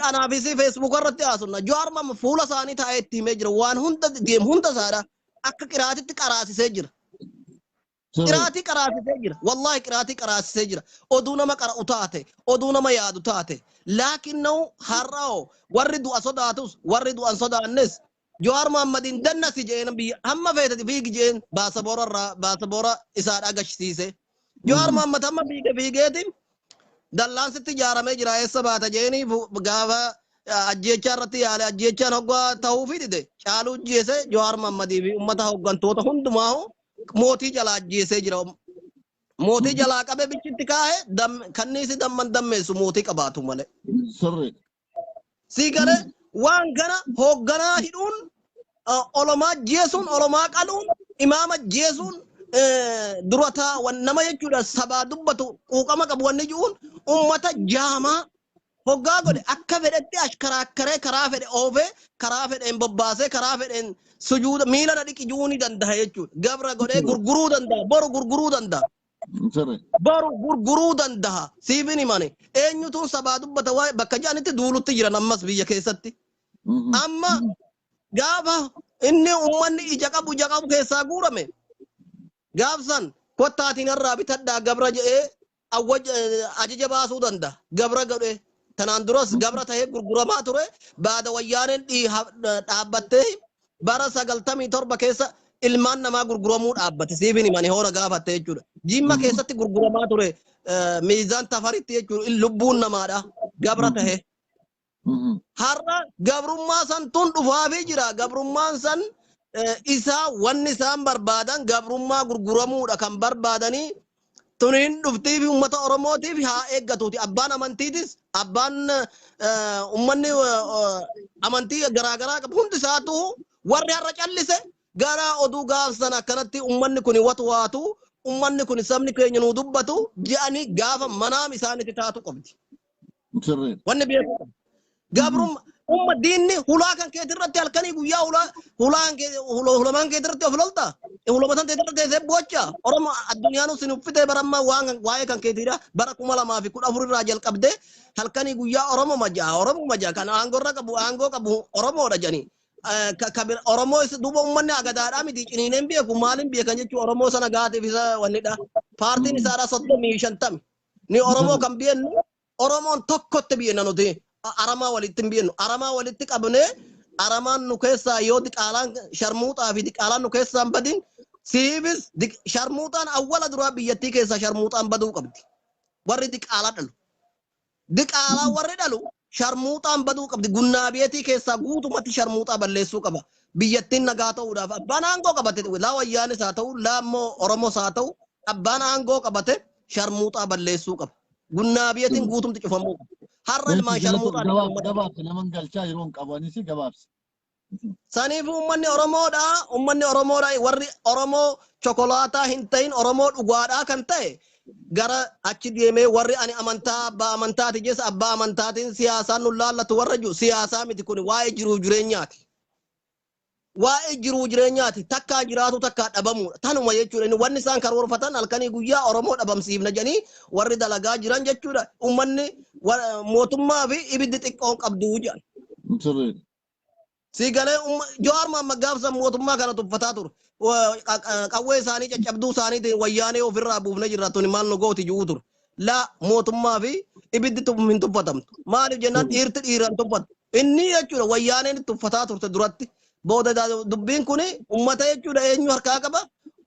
anaafis Facebook irratti haasofna. Jawaar Mahaammad fuula isaanii taa'ee itti himee jira. Waan hunda deemu hunda isaadha. Akka qiraatitti qaraasisee jira. Qiraatii qaraasisee jira. Wallaahi qiraatii qaraasisee jira. Oduu nama qara'u taate, oduu nama yaadu taate. Laakiin na'u har'aoo warri du'a sodaatus, warri du'an sodaannes, Jawaar Mahaammadiin dannasi jeen, biyya hamma feete fiigi jeen, baasaboora irraa baasaboora isaa dhagashsiise. Jawaar Mahaammad hamma fiige fiigeeti dallaansitti ijaaramee jira, eessa baata jeeni gaafa ajjeechaa irratti yaale, ajjeechaan hoggaa ta'uufi dide, caaluu ajjeese. Jawaar Mahammadii fi ummata hoggantoota hundumaahu mootii jalaa ajjeesee jira. Mootii jalaa qabe bichitti kaa'e, kanniisi damman dammeessu mootii qabaatu malee. Sirriidha. Sii galee waan kana hoogganaa hidhuun Olomaa jeesuun, olomaa qaluun, imaama jeesuun, durataa nama jechuudha sabaa dubbatu quuqama qabu wanni ji'uun ummata jaamaa hoggaa godhe akka fedhetti ashkaraakkaree karaa fedhe oofee karaa fedheen bobbaasee karaa fedheen sujuuda miila na dhiqi ji'uu ni danda'a jechuudha. Gabra godhee gurguruu danda'a. Boru gurguruu danda'a. Boru gurguruu danda'a. Siifin himani. Eenyutuun sabaa dubbata waa'ee bakka jedhanitti duulutti jiran ammas biyya keessatti. Amma gaafa inni ummanni ija qabu keessaa guurame gaafsan kottaatiin irraa bitadhaa gabra jedhee ajaja baasuu danda'a. Gabra godhee tanaan duras gabra ta'ee gurguramaa ture. Baada wayyaaneen dhaabbattee bara 97 keessa ilmaan namaa gurguramuu dhaabbate. Siifin himani hoora gaafatte jechuudha. Jimma keessatti gurguramaa ture miizaan tafaritti jechuudha. Lubbuun namaadha. Gabra ta'ee. Har'a gabrummaa san tun dhufaafii jira. Gabrummaan san isaa wanni isaan barbaadan gabrummaa gurguramuudha kan barbaadanii tuniin dhuftii fi uummata Oromootiif haa eeggatuuti. Abbaan amantiitis abbaan uummanni amantii garaagaraa qabu hundi isaatu warri har'a callise gara oduu gaafsan akkanatti uummanni kun watu waatu uummanni kun sabni keenya nuu dubbatu je'anii gaafa manaam isaanitti taatu qabdi. Wanni beeku qabu. Gabrum umma diinni hulaa kan keetirratti halkanii guyyaa hulaa hulaan kee hulamaan keetirratti of lolta. Hulama san teetirratti teessee boocha. Oromo addunyaan sin uffitee baramma waan waa'ee kan keetiidha. Bara 2014 irraa jalqabdee halkanii guyyaa Oromo majaa Oromo majaa kan aangoo irra qabu aangoo qabu Oromoodha jedhanii. Oromoo duuba uummanni agadaadhaa miti ciniineen beeku maaliin beekan jechuun Oromoo sana gaatiif isa wannidha. Paartiin isaadhaa 30 50. Ni Oromoo kan biyyannu Oromoon tokkotti biyyanna nuti aramaa walitti hin biyyannu. Aramaa walitti qabnee aramaan nu keessaa yoo diqaalaan sharmuuxaa fi diqaalaan nu keessaa hin badin siifis sharmuuxaan awwala duraa biyyattii keessaa sharmuuxaan baduu qabdi. Warri diqaalaa dhalu. Diqaalaa warri dhalu sharmuuxaan baduu qabdi. Gunnaa biyyattii keessaa guutumatti sharmuuxaa balleessuu qaba. Biyyattiin nagaa ta'uudhaaf abbaan aangoo qabate laa wayyaanis haa ta'u laa immoo Oromos haa ta'u abbaan aangoo qabate sharmuuxaa balleessuu qaba. Gunnaa biyyattiin guutumti cufamuu qaba. Har'a ilmaan sharmuuxaa Gabaabsi naman galchaa yeroo hin qabanis gabaabsi. Saniif uummanni Oromoodha. Uummanni Oromoodha. Warri Oromoo chokolaataa hin ta'in Oromoo dhugaadhaa kan ta'e gara achi deemee warri ani amantaa abbaa amantaati jeessa abbaa amantaatiin siyaasaan nu laallatu warra jiru siyaasaa miti kun waa'ee jiruu jireenyaati. Waa'ee jiruu jireenyaati. Takkaa jiraatu takkaa dhabamuudha. Tanuma jechuudha. Inni wanni isaan karoorfatan halkanii guyyaa Oromoo dhabamsiifna jedhanii warri dalagaa jiran jechuudha. Uummanni mootummaa fi ibiddi xiqqoon qabdu jedhan. Si galee Jawaar Mohaammed gaafsan mootummaa kana tuffataa ture. Qawwee isaanii caccabduu isaaniitiin wayyaanee ofirraa buufnee jirra tuni maal nu gooti ji'uu ture. Laa mootummaa fi ibiddi hin tuffatamtu. Maaliif jennaan dhiirti dhiira hin tuffattu. Inni jechuudha wayyaaneen tuffataa turte duratti. Booda dubbiin kun ummata jechuudha eenyu harkaa qaba?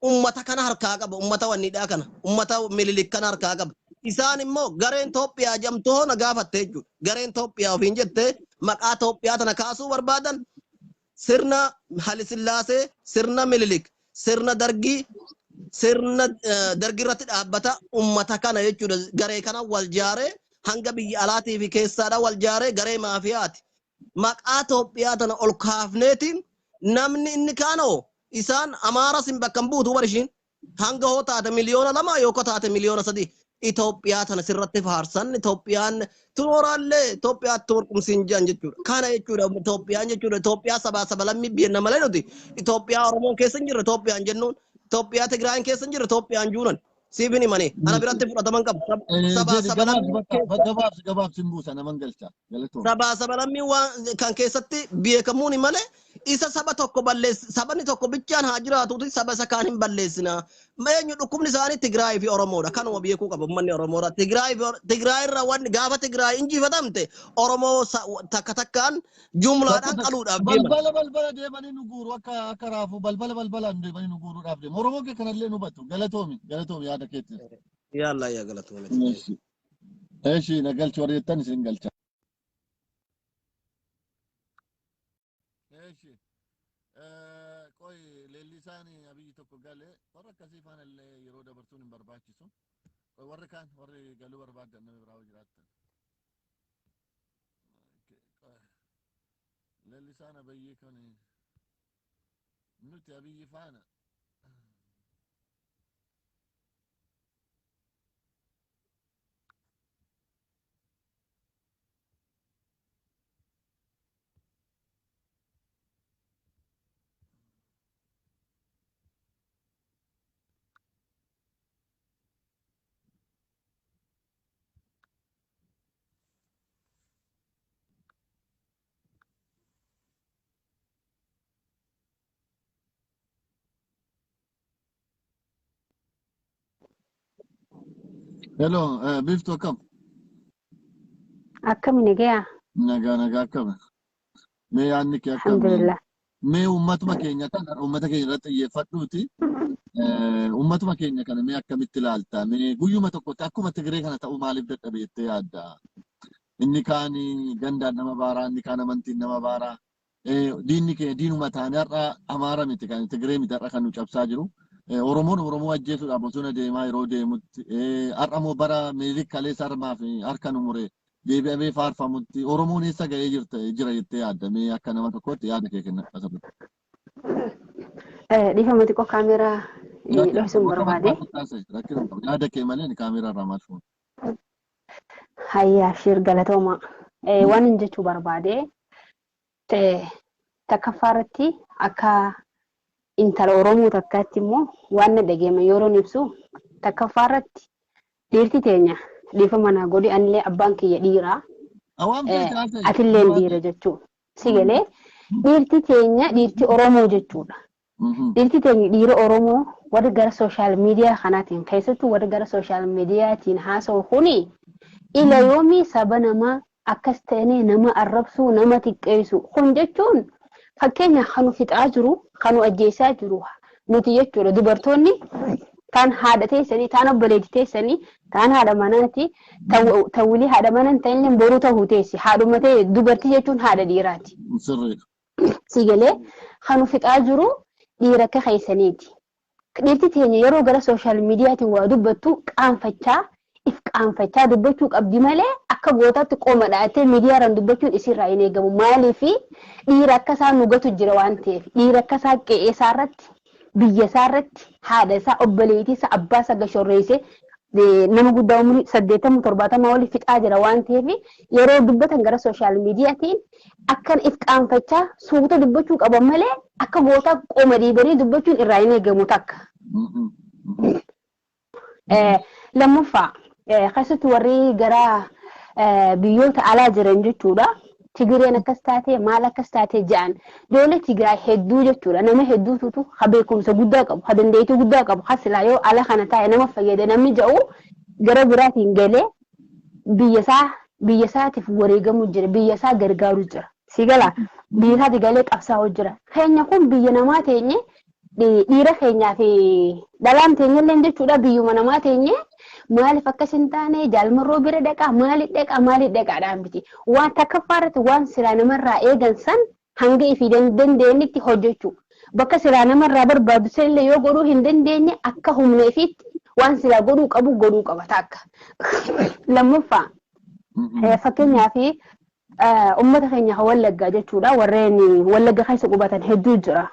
Ummata kana harkaa qaba. Ummata wanniidhaa kana. Ummata Mililik kana harkaa qaba. Isaan immoo gareen Toophiyaa jamtoo na gaafatte jechuudha. Gareen Toophiyaa ofiin jettee maqaa Toophiyaa tana kaasuu barbaadan sirna Haayilasillaasee, sirna Mililik, sirna Dargii, sirna Dargii irratti dhaabbata ummata kana jechuudha. Garee kana wal jaaree hanga biyya alaatii fi keessaadha wal jaaree garee maafiyaati. Maqaa Toophiyaa tana ol kaafneetiin namni inni kaanoo isaan Amaaras hin bakka hin buutu barishiin. Hanga hoo taate 2 miliyoona yookaan taate 3 miliyoona. Itoophiyaa tana sirratti faarsan Itoophiyaan tunooraallee Itoophiyaatti warqumsiin jiran jechuudha. Kana jechuudha Itoophiyaan jechuudha Itoophiyaa sabaa saba lammii biyya malee nuti Itoophiyaa Oromoon keessa hin jirre Itoophiyaan jennuun Itoophiyaa Tigraayin keessa hin jirre Itoophiyaan juunan. Siif hin himanii ana biratti fudhataman qabu. Sabaa saba lammii Gabaabsi gabaabsi hin buusa naman galcha. Galatoom. Sabaa saba lammii waan kan keessatti beekamuun malee isa saba tokko balleess sabani tokko bichaan haa jiraatuuti saba isa kaan hin balleessina. Eenyu dhukkubni isaanii Tigraay fi Oromoodha. Kanuma beekuu qaba uummanni Oromoodha. Tigraay fi Tigraay irra wanni gaafa Tigraay injifatamte Oromoo takka takkaan jumlaadhaan qaluudhaaf deeman. Balbala balbala deemanii nu guuru akka raafuu balbala balbalaan deemanii nu guuruudhaaf deemu. Oromoo kee kanallee nu hubatu. Galatoomi galatoomi yaada keetti. Yaa Allah yaa galatoome. Eeshi na galchi warri jettan isin galcha. Eeshi. Qoy leellisaan Abiyyi tokko galee warra akkasii faana illee yeroo dabarsuun hin barbaachisu. Qoy warri kaan warri galuu barbaadan nama biraa yoo jiraattan. Leellisaan Abiyyi kun Nuti Abiyyi faana. Hello, Biiftuu, akkam? Akkami, nagayaa? Nagaa, nagaa, akkami? Mee yaadni kee akkami? Alhamdulillah. Mee uummatuma keenya kana, uummata keenya irratti xiyyeeffadhuuti. Uummatuma keenya kana mee akkamitti ilaalta? Mee guyyuma tokkotti akkuma Tigree kana ta'uu maaliif dadhabe jettee yaadda? Inni kaan gandaan nama baaraa, inni kaan amantiin nama baaraa. Diinni keenya diinuma taane, har'a Amaara miti, kan Tigree miti har'a kan nu cabsaa jiru. Oromoon Oromoo ajjeesuudhaaf bosona deemaa yeroo deemutti, har'a immoo bara Minilik kaleessa harmaa fi harka nu mure deebi'amee faarfamutti, Oromoon eessa ga'ee jirta jira jettee yaadda? Mee akka nama tokkootti yaada kee kenna asirratti. Dhiifama, xiqqoo kaameeraa dhohisuun barbaade. Rakkina hin qabu. Yaada kee malee kaameeraa irraa maal fuuna? Hayyaa, shiir, galatooma. Waan hin jechuu barbaade, takkaffaa irratti akka intala Oromoo takkaatti immoo waan na dhageema yeroon ibsu, takkaffaa irratti dhiirti teenya, dhiifama naa godhi, anillee abbaan kiyya dhiiraa. Awwaam feete haasa'e. Atilleen dhiira jechuudha. Si galee, dhiirti teenya, dhiirti Oromoo jechuudha. Dhiirti teenya, dhiira Oromoo warri gara social media kanaatiin, keessattuu warri gara social mediaatiin haasa'u kuni, ila yoomii saba namaa akkas ta'anii nama arrabsuu, nama xiqqeessu kun jechuun, fakkeenya kanu fixaa jiru, kanu ajjeesaa jiru nuti jechuudha. Dubartoonni taan haadha teessanii, taan obboleetti teessanii, taan haadha manaati, tan wilii haadha mana hin ta'inillee boruu ta'uu teessi. Haadhuma ta'e, dubartii jechuun haadha dhiiraati. Sirriidha. Si galee, kanu fixaa jiru dhiira akka keessaniiti. Dhiirti teenya yeroo gara social mediaatiin waa dubbattu qaanfachaa, if qaanfachaa dubbachuu qabdi malee akka gootaatti qoma dhaattee miidiyaarraan dubbachuun isirraa hin eegamu. Maaliifi, dhiira akka isaan nu gatu jira waan ta'eef, dhiira akka isaa qe'ee isaa irratti, biyya isaa irratti, haadha isaa, obboleettii isaa, abbaa isaa gashorreessee, nama guddaa umurii 80, 70 olii fixaa jira waan ta'eef, yeroo dubbatan gara social mediaatiin akkan if qaanfachaa suuta dubbachuu qaban malee akka gootaa qoma dhiibanii dubbachuun irraa hin eegamu takka. Lammaffaa, keessattuu warri gara biyyoota alaa jiran jechuudha. Tigireen akkas taate, maal akkas taate jedhan, ijoollee Tigraay hedduu jechuudha. Nama hedduutu ha beekumsa guddaa qabu, ha dandeettii guddaa qabu, ha silaa yoo ala kana taa'e nama fayyada namni jedhu gara biraatiin galee biyya isaatiif wareegamuu jira, biyya isaa gargaaru jira. Si gala, biyya isaati galee qabsaa'u jira. Keenya kun biyya namaa teenye, dhiira keenyaa fi dhalaan teenyallee jechuudha, biyyuma namaa teenye maaliif akkas hin taane, jaalmarroo bira dhaqaa, maaliif dhaqaa, maaliif dhaqaadhaan miti. Waan takkaffaa irratti waan silaa namarraa eegan san hanga ifii dandeenyetti hojjechuu. Bakka silaa namarraa barbaadu sanillee yoo godhuu hin dandeenye, akka humna ifiitti waan silaa godhuu qabu godhuu qaba takka. Lammaffaa, fakkeenyaaf uummata keenya Wallaggaa jechuudha, warreen Wallagga keessa qubatan hedduu jira.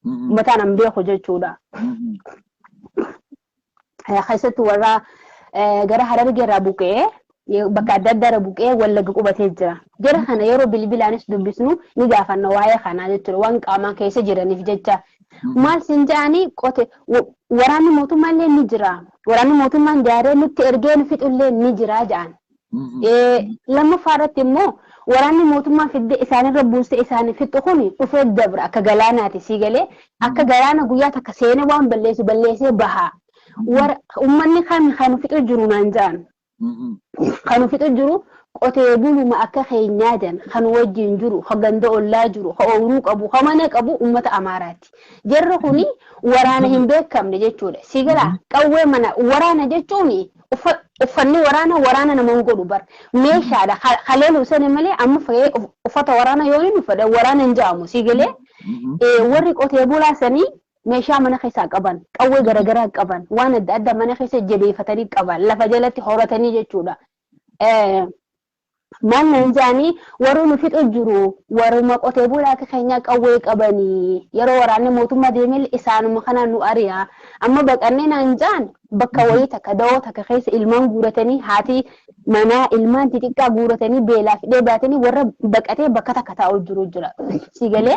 Uummataan an beeku jechuudha. Keessattuu warra gara Harargee irraa buqqee, bakka adda addaa irraa buqqee Wallagga qubatee jira. Jara kana yeroo bilbilaanis dubbisnu ni gaafanna waa'ee kanaa jechuudha, waan qaamaan keessa jiraniif jecha. Maal siin jedhanii, qote waraanni mootummaa illee ni jira. Waraanni mootummaan jaaree nutti ergee nu fixullee ni jira jedhan. Lammaffaa irratti immoo waraanni mootummaa fiddee isaanirra buustee isaanii fixu kun dhufee dabra akka galaanaati, sii galee, akka galaana guyyaa takka seenee waan balleessu balleessee baha. Uummanni kan fixu jiru naan jedhan. Kan fixu jiru qotee buluma akka keenyaa jedhan, kan wajjin jiru, kan ganda ollaa jiru, kan ooyiruu qabu, kan mana qabu uummata Amaaraati. Jarri kuni waraana hin beekamne jechuudha. Si galaa, qawwee mana waraana jechuun, uffanni waraana waraana nama hin godhu bar. Meeshaadha haleelu sani malee, amma fayyee uffata waraana yoo inni uffata waraana hin jedhamu, si galee. Warri qotee bulaa sanii meeshaa mana keessaa qaban, qawwee garaagaraa qaban, waan adda addaa mana keessa jabeeffatanii qaban, lafa jalatti horatanii jechuudha. Maal nan jedhanii, warri nu fixu jiru warruma qotee bulaa akka keenyaa qawwee qabanii, yeroo waraanni mootummaa deemee isaanuma kanaan nu ari'a. Amma baqannee naan jedhan, bakka wayii takka da'oo takka keessa ilmaan guuratanii, haati manaa ilmaan xixiqqaa guuratanii, beelaa fidee baatanii, warra baqatee bakka takka taa'u jiru jira. Si galee,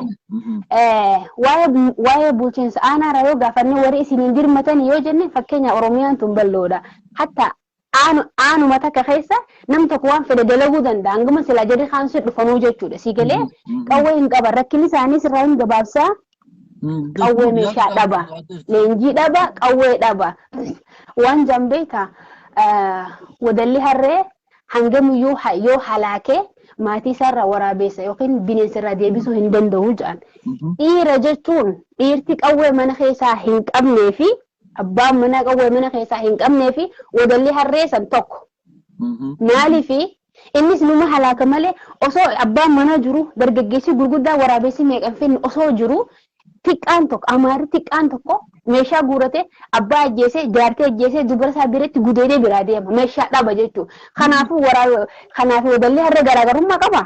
waa'ee bulchiinsa aanaarraa yoo gaafanne, warri isiniin dirmatan yoo jenne, fakkeenya Oromiyaan tun bal'oodha. Hatta aanuma takka keessa nam tokko waan fedhe dalaguu danda'a. Hanguma silaa jedhee kaan si dhufanuu jechuudha. Si galee, qawwee hin qaban, rakkinni isaanii sirraa hin gabaabsaa. Qawwee meeshaa dhaba. Leenjii dhaba, qawwee dhaba. Waan jambeeta wadalli harree hangamiyyuu yoo halaakee maatii isaarraa waraabeessa yookiin bineensarraa deebisuu hin danda'u jedhan. Dhiira jechuun dhiirti qawwee mana keessaa hin qabnee fi abbaan manaa qawwee mana keessaa hin qabnee fi wadalli harree san tokko. Maaliifi innis numa halaaka malee, osoo abbaan manaa jiru, dargaggeessi gurguddaa waraabessi meeqan finne osoo jiru, xiqqaan tokko, amaarri xiqqaan tokko meeshaa guurate, abbaa ajjeesee, jaartii ajjeesee, dubara isaa biratti gudeedee biraa deema, meeshaa dhaba jechuudha. Kanaafuu waraaba kanaafuu wadalli harree garaagarummaa qaba.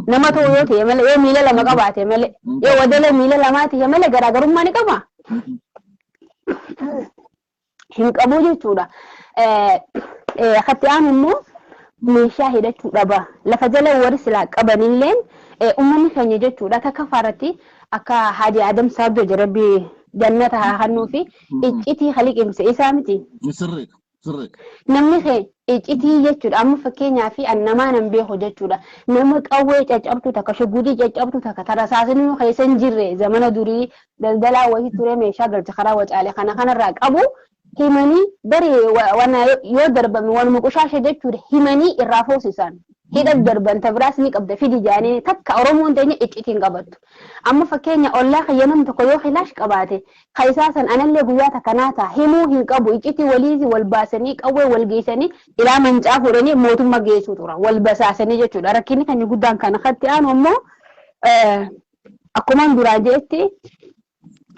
Nama ta'u yoo ta'e malee, yoo miila lama qabaate malee, yoo wadala miila lamaa ta'e malee, garaagarummaa ni qaba. Hin qabu jechuudha. Akkatti aanu immoo meeshaa hidhachuu dhaba. Lafa jala warri silaa qabanilleen uummanni keenya jechuudha takka faarratti akka Haadi Adam Saabdoo jedhabbi jannata haa kennuu fi iccitii haliqimse isaa miti. Sirriidha. Sirriidha. Namni kee iccitii jechuudha. Amma fakkeenyaa fi namaa nan beeku jechuudha. Nama qawwee caccabtu takka, shugguxii caccabtu takka, tarasaasni keessa hin jirre, zamana durii daldalaa wayii ture, meeshaa galcha karaa Wacaale kana kanarraa qabu himanii bari yoo darbame wanuma qushaasha jechuudha, himanii irraa foosisan. Hidha darban tabiraas ni qabda fidi jaanii takka Oromoon teenya iccitiin qabattu. Amma fakkeenya ollaa kiyya namni tokko yoo kilaash qabaate, ka isaa san anallee guyyaa takka naa ta'a himuu hin qabu. Iccitii walii wal baasanii, qawwee wal geessanii, ilaa mancaa fuudhanii mootummaa geessuu tura wal basaasanii jechuudha. Rakkinni keenya guddaan kana. Katti aanu immoo, akkumaan duraan jedhetti,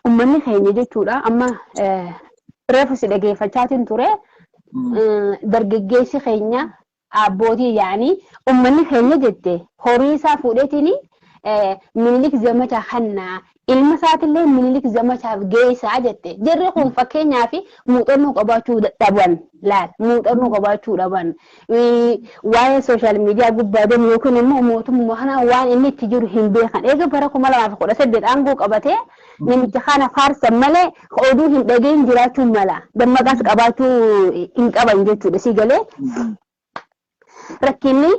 uummanni keenya jechuudha amma reefu si dhageeffachaatiin ture, dargaggeessi keenya, abbootii yaanii uummanni keenya jette, horii isaa fuudheetiin Minilik zamachaa kannaa, ilma isaatillee Minilik zamachaaf geessaa jette. Jarri kun fakkeenyaaf muuxannoo qabaachuu dhaban, laal, muuxannoo qabaachuu dhaban, waa'ee social media gubbaa deemu yookiin immoo mootummaa kana waan inni itti jiru hin beekan. Eega bara 2018 aangoo qabatee namicha kana faarsan malee oduu hin dhageen jiraachuu mala, dammaqaas qabaachuu hin qaban jechuudha. Si galee, rakkinni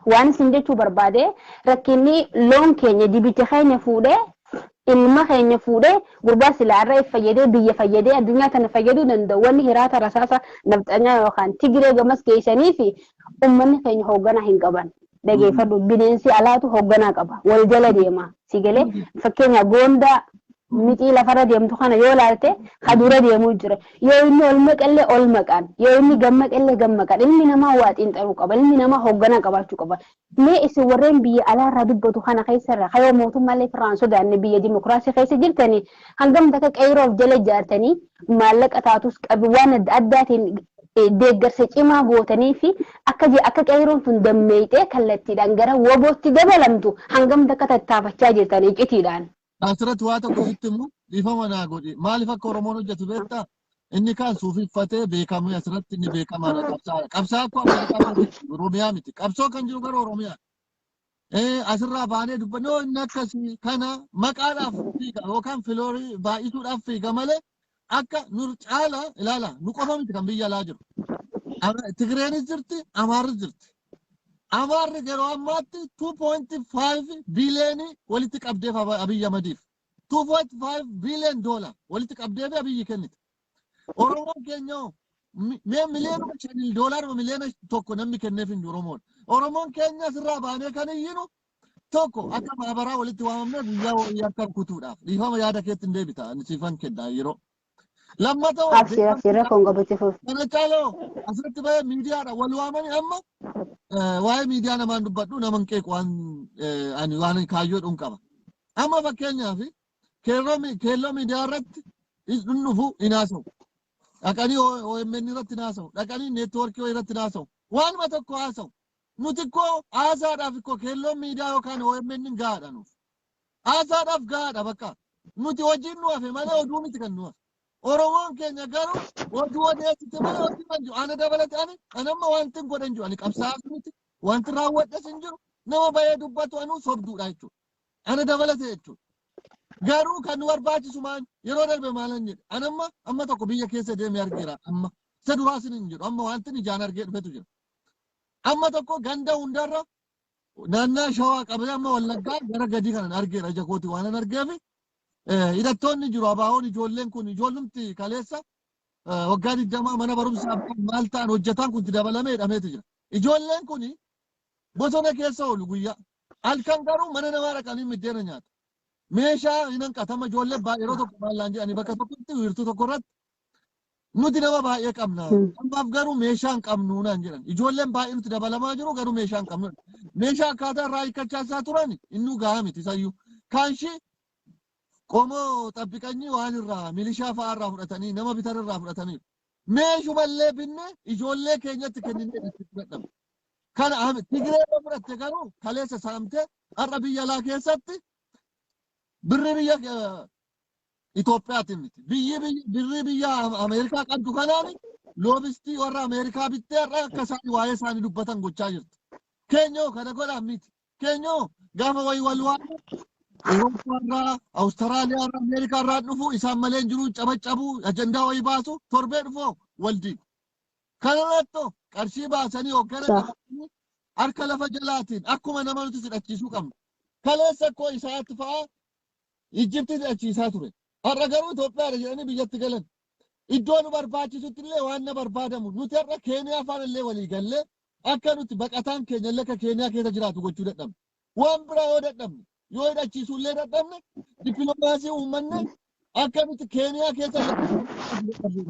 waan isin jechuu barbaade, rakkinni loon keenya, dibicha keenya fuudhee, ilma keenya fuudhee, gurbaa silaa irra fayyadee, biyya fayyadee, addunyaa tana fayyaduu danda'u, wanni hiraata rasaasa nafxanyaa yookaan Tigiree gamas geessanii fi uummanni keenya hoogganaa hin qaban. Dhageeffadhu, bineensi alaatu hoogganaa qaba. Wal jala deema. Si galee, fakkeenya goondaa mixii lafarra deemtu kana yoo ilaalte, kadura deemuu jira. Yoo inni ol maqallee ol maqaan, yoo inni gammaqallee gammaqaan, ilmi namaa waa xiinxaluu qaba. Ilmi namaa hoogganaa qabaachuu qaba. Mee isin warreen biyya alaarraa dubbatu kana keessarra, kayoo mootummaallee firraan sodaanne, biyya dimokiraasii keessa jirtanii, hangam takka qeyroof jala ijaartanii, maallaqa taatus qabi waan adda addaatiin deeggarsa cimaa gootanii fi akka qeyroon tun dammeeyxee kallattiidhaan gara WBOtti dabalamtu hangam takka tattaafachaa jirtan iccitiidhaan? Asirratti waa tokko sitti immoo, dhiifama naa godhi. Maaliif akka Oromoon hojjetu beektaa? Inni kaan suufii uffatee beekamee asirratti inni beekamaadha, qabsaa'aadha. Qabsaa'aa akkoo Ameerikaa keessatti Oromiyaa miti. Qabsoo kan jiru garuu Oromiyaa. Asirraa baanee dubbannoo inni akkasii kana maqaadhaaf fiiga yookaan followerii baay'isuudhaaf fiiga malee, akka nu caala ilaala, nu qofa miti kan biyya alaa jiru. Tigreenis jirti, Amaarris jirti. Amaarri yeroo ammaatti 2.5 biliyoonii walitti qabdeef Abiyyi Ahmadiif. 2.5 biliyoon doolar walitti qabdeef Abiyyi kennite. Oromoon keenya hoo mee miliyoona 5, doolaaruma miliyoona 1 namni kenneef hin jiru Oromoon. Oromoon keenya asirraa baanee kan iyyinu tokko akka maabaraa walitti waamamnee guyyaa wayii akka rukutuudhaaf. Dhiifama, yaada keetti hin deebita, ani siifan kenna yeroo. Lammata hoo Abshir, abshir, rakkoon qabatti fuuf. Kana caaloo asirratti bahee miidiyaadha wal waamanii amma waa'ee miidiyaa namaan dubbadhu, naman qeequ, waan ani waan kaayyoo dhuun qaba. Amma fakkeenyaaf keelloo miidiyaa irratti hin dhufu, hin haasa'u. Dhaqanii OMN irratti hin haasa'u. Dhaqanii networkii irratti hin haasa'u. Waanuma tokko haasa'u. Nuti koo haasaadhaaf koo keelloon miidiyaa yookaan OMN gahaadha nuuf. Haasaadhaaf gahaadha bakka. Nuti hojiin nu hafe malee oduu miti kan nu hafe. Oromoon keenya garuu oduu odeessite malee hojii kan jiru. Ana dabalate ani anamma wanti hin godhan jiru. Ani qabsaa'as miti. Wanti raawwadhes hin jiru. Nama bahee dubbatu anuu sobduudha jechuudha. Ana dabalate jechuudha. Garuu kan nu barbaachisu maal yeroo darbe maalan jedhe. Anamma amma tokko biyya keessa deemee argeera amma. Isa duraas hin jedhu amma wanti ijaan argee dhufetu jira. Amma tokko ganda hundarra naannaa Shawaa qabee amma Wallaggaa gara gadii kanan argeera ija kooti waan an argeefi hidhattoonni jiru abaawoon ijoolleen kun ijoollumti kaleessa waggaa 20 mana barumsaa maal ta'an hojjetaan kun dabalamee hidhameetu jira. Ijoolleen kun bosona keessa oolu guyyaa. Halkan garuu mana namaa dhaqanii middeena nyaatu. Meeshaa hin hanqatama ijoolleen yeroo tokko maallaan jedhanii bakka tokkotti wiirtuu tokko irratti nuti nama baay'ee qabna. Ammaaf garuu meeshaa hin qabnu naan jedhan. Ijoolleen baay'ee nuti dabalamaa jiru garuu meeshaa hin qabnu. Meeshaa akkaataa irraa hiikkachaa isaa turan innuu gahaa miti isayyuu. Kaanshi qomoo xabbiqanyii waan irraa milishaa fa'aa irraa fudhatanii nama bitan irraa fudhatanii. Meeshumallee binne ijoollee keenyatti kenninee itti fudhadhama. Kana Tigree yoo fudhatte garuu kaleessa saamtee har'a biyya alaa keessatti birri biyya Itoophiyaatiin miti. Biyyi birrii biyya Ameerikaa qabdu kanaan loobistii warra Ameerikaa bittee har'a akka isaan waa'ee isaanii dubbatan gochaa jirti. Keenyoo kana godhaan miti. Keenyoo gaafa wayii wal waamu Awurooppaa irraa, Awustiraaliyaa irraa, Ameerikaa irraa dhufu isaan malee hin jiru cabacabuu ajandaa wayii baasu torbee dhufu wal diigu. Kanarratto qarshii baasanii hoggana qabatanii harka lafa jalaatiin akkuma nama nuti hidhachiisuu qabna. Kaleessa koo isaatti fa'aa Ijjiptii hidhachiisaa ture. Har'a garuu Itoophiyaadha jedhanii biyyatti galan. Iddoo nu barbaachisutti illee waan na barbaadamu nuti har'a Keeniyaa faana illee walii gallee akka nuti baqataan keenya illee akka Keeniyaa keessa jiraatu gochuu dadhabne. Waan biraa yoo dadhabne yoo hidhachiisuu illee dadhabne dippiloomaasii uummanne akka nuti Keeniyaa keessa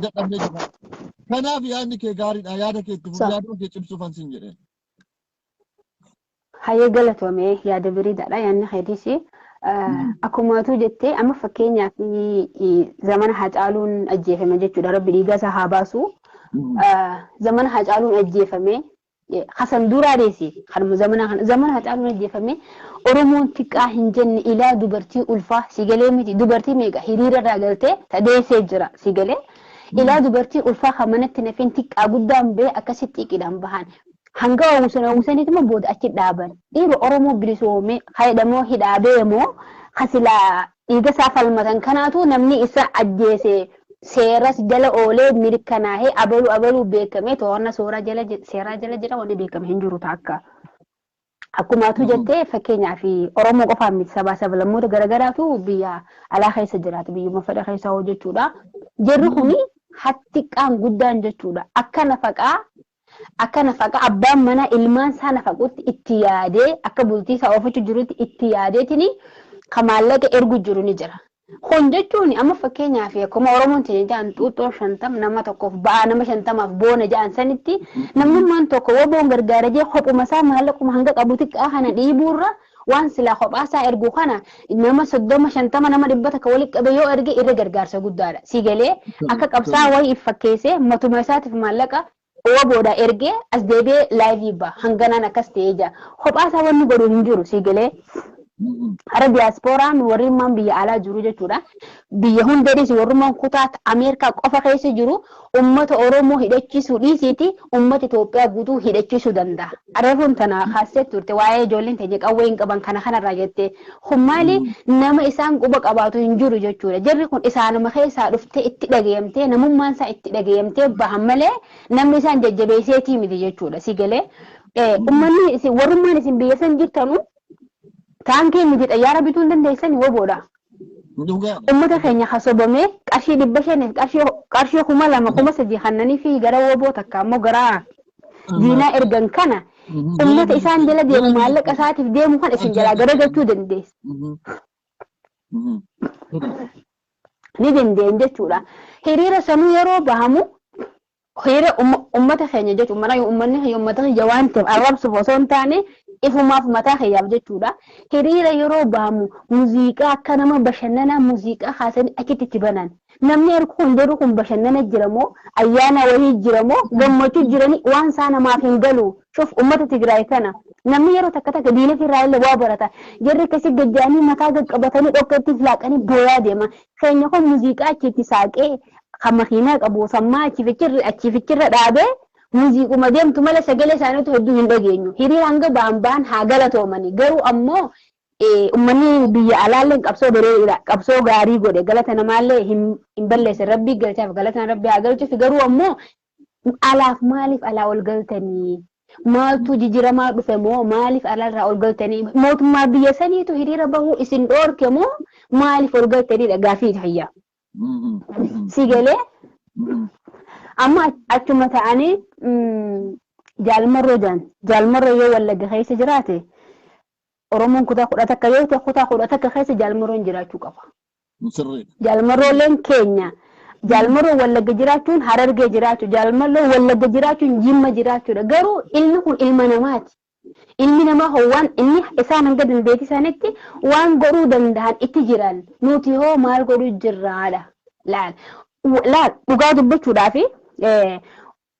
dadhabnee jirra. Kanaaf yaadni kee gaariidha. Yaada kee itti fufi yaada kee cimsuufan sin jedheen. Hayyee galatoomee yaada biriidaadha yaadni keetiis. Akkuma atuu jettee amma fakkeenyaaf zamana Hacaaluun ajjeefame jechuudha. Rabbi dhiiga isaa haa baasu. Zamana Hacaaluun ajjeefame Hasan duraa deesi kanuma zamana kana zamana Hacaaluun ajjeefame Oromoon xiqqaa hin jenne ilaa dubartii ulfaa sigalee miti dubartii meeqa hiriira irraa galtee tadeessee jira sigalee ilaa dubartii ulfaa kan manatti nafin xiqqaa guddaan ba'e akkasitti xiqqidhaan bahan. Hanga uwwisan uwwisaniituma booda achi dhaaban. Dhiirri Oromoo bilisoomee hidhamoo hidhaabee moo kasilaa dhiiga isaa falmatan kanaatu namni isa ajjeese seeras jala oolee mirkanaa'ee abaluu abaluu beekamee to'annaa sooraa jala seeraa jala jira wanni beekame hin jiru taakka. Akkuma atuu jettee fakkeenyaaf Oromoo qofaan miti sabaa sablammoota garagaraatu biyya alaa keessa jiraatu biyyuma fedha keessa hojjechuudha. Jarri kuni hattiqqaan guddaan jechuudha. Akka nafaqaa akka nafaqa abbaan manaa ilmaan isaa nafaqutti itti yaadee akka bultii isaa oofachuu jirutti itti yaadeetini kan maallaqa ergu jiru ni jira. Kun jechuun amma fakkeenyaaf akkuma Oromoon teenya jedhan xuuxxoo 50 nama tokkoof ba'aa nama 50f boona jedhan sanitti namnummaan tokko woboon gargaara jee kophuma isaa maallaquma hanga qabu xiqqaa kana dhiibuurra waan silaa kophaa isaa ergu kana nama 30 50 nama 100 walitti qabe yoo erge irra gargaarsa guddaadha. Si galee akka qabsaa wayii if fakkeessee matuma isaatiif maallaqa woboodha ergee as deebi'ee laayivii ba'a hanganaan akkas ta'ee jira. Kophaa isaa wanni godhu hin jiru si galee. Hara diyaaspooraan warrummaan biyya alaa jiru jechuudha. Biyya hunda dhiisi warrummaan kutaa Ameerikaa qofa keessa jiru uummata Oromoo hidhachiisuu dhiisiiti uummata Itoophiyaa guutuu hidhachiisuu danda'a. Reefuun tana kaasee turte waa'ee ijoolleen teenya qawwee hin qaban kana kanarraa jettee. Kun maali nama isaan quba qabaatu hin jiru jechuudha. Jarri kun isaanuma keessaa dhuftee itti dhagayamtee namummaan isaa itti dhagayamtee bahan malee namni isaan jajjabeesseetii miti jechuudha. Si galee uummanni isin warrummaan isin biyya san jirtanu taankii miti xayyaara bituu hin dandeessani woboodha. Uummata keenya hasobamee qarshii 500 qarshii 2000 3000 kannanii fi gara woboo takka ammoo gara diinaa ergan kana uummata isaan jala deemu maallaqa isaatiif deemu kan isin jalaa garagalchuu dandeessa. Ni dandeenye jechuudha. Hiriira sanuu yeroo bahamu hiriira uummata keenya jechuun mana uummanni keenya uummata keenya waan ta'eef arrabsuuf osoo hin taane ifumaaf mataa keenyaaf jechuudha. Hiriira yeroo bahamu muuziqaa akka nama bashannanaa muuziqaa kaasanii achitti itti banan. Namni ergu kun jedhu kun bashannana jira moo ayyaana wayii jira moo gammachuu jiranii waan isaa namaaf hin galu. Shuf uummata Tigraay kana namni yeroo takka takka diina irraa illee waa barata. Jarri akkasii gajjaanii mataa qaqqabatanii dhokkatti laaqanii booyaa deema. Keenya kun muuziqaa achitti saaqee kan makiinaa qabu sammaa achiifichirra dhaabee muuziquma deemtu malee sagalee isaaniitu hedduu hin dhageenyu. Hiriira hanga ba'an ba'an haa galatoomani. Garuu ammoo uummanni biyya alaallee qabsoo bareeda qabsoo gaarii godhe galata namaallee hin balleessan rabbii galchaaf galata rabbii haa galchuuf garuu ammoo alaaf maaliif alaa ol galtanii maaltu jijjiiramaa dhufe moo maaliif alaarraa ol galtanii mootummaa biyya saniitu hiriira bahuu isin dhoorke moo maaliif ol galtaniidha gaafii hayya. Si galee amma achuma ta'anii jaalmarroo jaan jaalmarroo yoo Wallagga keessa jiraate Oromoon kutaa 11 yoo ta'e kutaa 11 keessa jaalmarroon jiraachuu qaba. Jaalmarrooleen keenya jaalmarroo Wallagga jiraachuun Harargee jiraachuu jaalmarroo Wallagga jiraachuun Jimma jiraachuudha. Garuu ilmi kun ilma namaati. Ilmi namaa hoo waan inni isaan hanga dandeettii isaaniitti waan godhuu danda'an itti jiran nuti hoo maal godhuu jirraadha. Laal laal dhugaa dubbachuudhaaf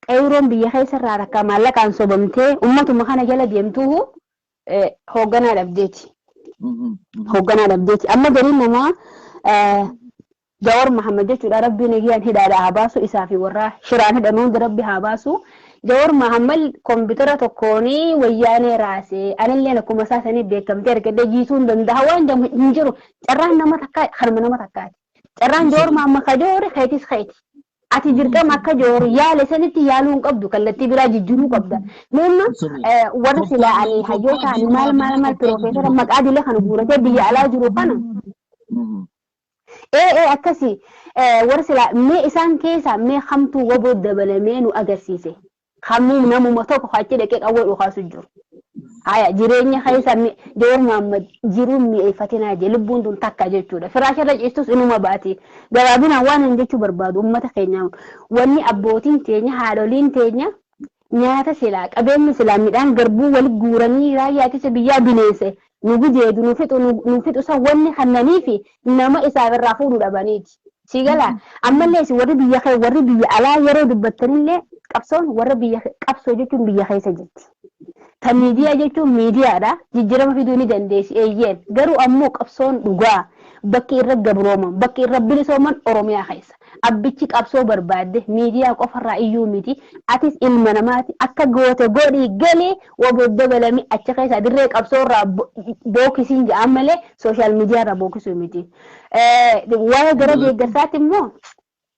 qeerroon biyya keessarraa rakkaa maallaqaan sobamtee uummatuma kana jala deemtuu hoogganaa dhabdeeti. Hoogganaa dhabdeeti. Amma gariin namaa Jawar Mahammad jechuudha rabbiin eeyyaan hidhaadha haa baasu isaa fi warra shiraan hidhan hunda rabbi haa baasu. Jawar Mahammad kompiitara tokkoonii wayyaanee raasee anillee akkuma isaa sanii beekamtee argadhee jiisuu hin danda'a waan jedhamu hin jiru. Carraan nama takkaa harma nama takkaati. Carraan Jawar Mahammad ka joore keetis keeti. Ati dirqama akka Jawar yaale sanitti yaaluu hin qabdu kallattii biraa jijjiiruu qabda. Nama warra silaa ani hayyoota ani maal maal maal piroofeesara maqaa dilee kana guuratee biyya alaa jiru kana. Akkasii warra silaa mee isaan keessaa mee hamtuu waboo dabalamee nu agarsiise. Hamuu namuma tokko achi dhaqee qawwee dhukaasu jiru. Haya jireenya keessa Jawar Mahammad jiruun mi'eeffatinaa jee lubbuun tun takka jechuudha. Firaasharra ciistus inuma baati. Gabaabinaan waan hin jechuu barbaadu uummata keenya wanni abbootiin teenya haadholiin teenya nyaata silaa qabeenya silaa midhaan garbuu wali guuranii raayyaa ittisa biyyaa bineense nu gujeedu nu fixu san wanni kannanii fi nama isaaf irraa fuudhu dhabaniiti. Si galaa ammallee isin warri biyya warri biyya alaa yeroo dubbattanillee qabsoon warra biyya qabsoo jechuun biyya keessa jirti. Ta miidiyaa jechuun miidiyaadha. Jijjiirama fiduu ni dandeessi eeyyeen. Garuu ammoo qabsoon dhugaa bakki irra gabrooman bakki irra bilisooman Oromiyaa keessa. Abbichi qabsoo barbaadde miidiyaa qofarraa iyyuu miti. Atis ilma namaati akka goote godhii galii waboo dabalami achi keessa dirree qabsoo irraa bookisiin jedhan malee sooshaal miidiyaa irraa bookisuu miti. Waa'ee gara deeggarsaatti immoo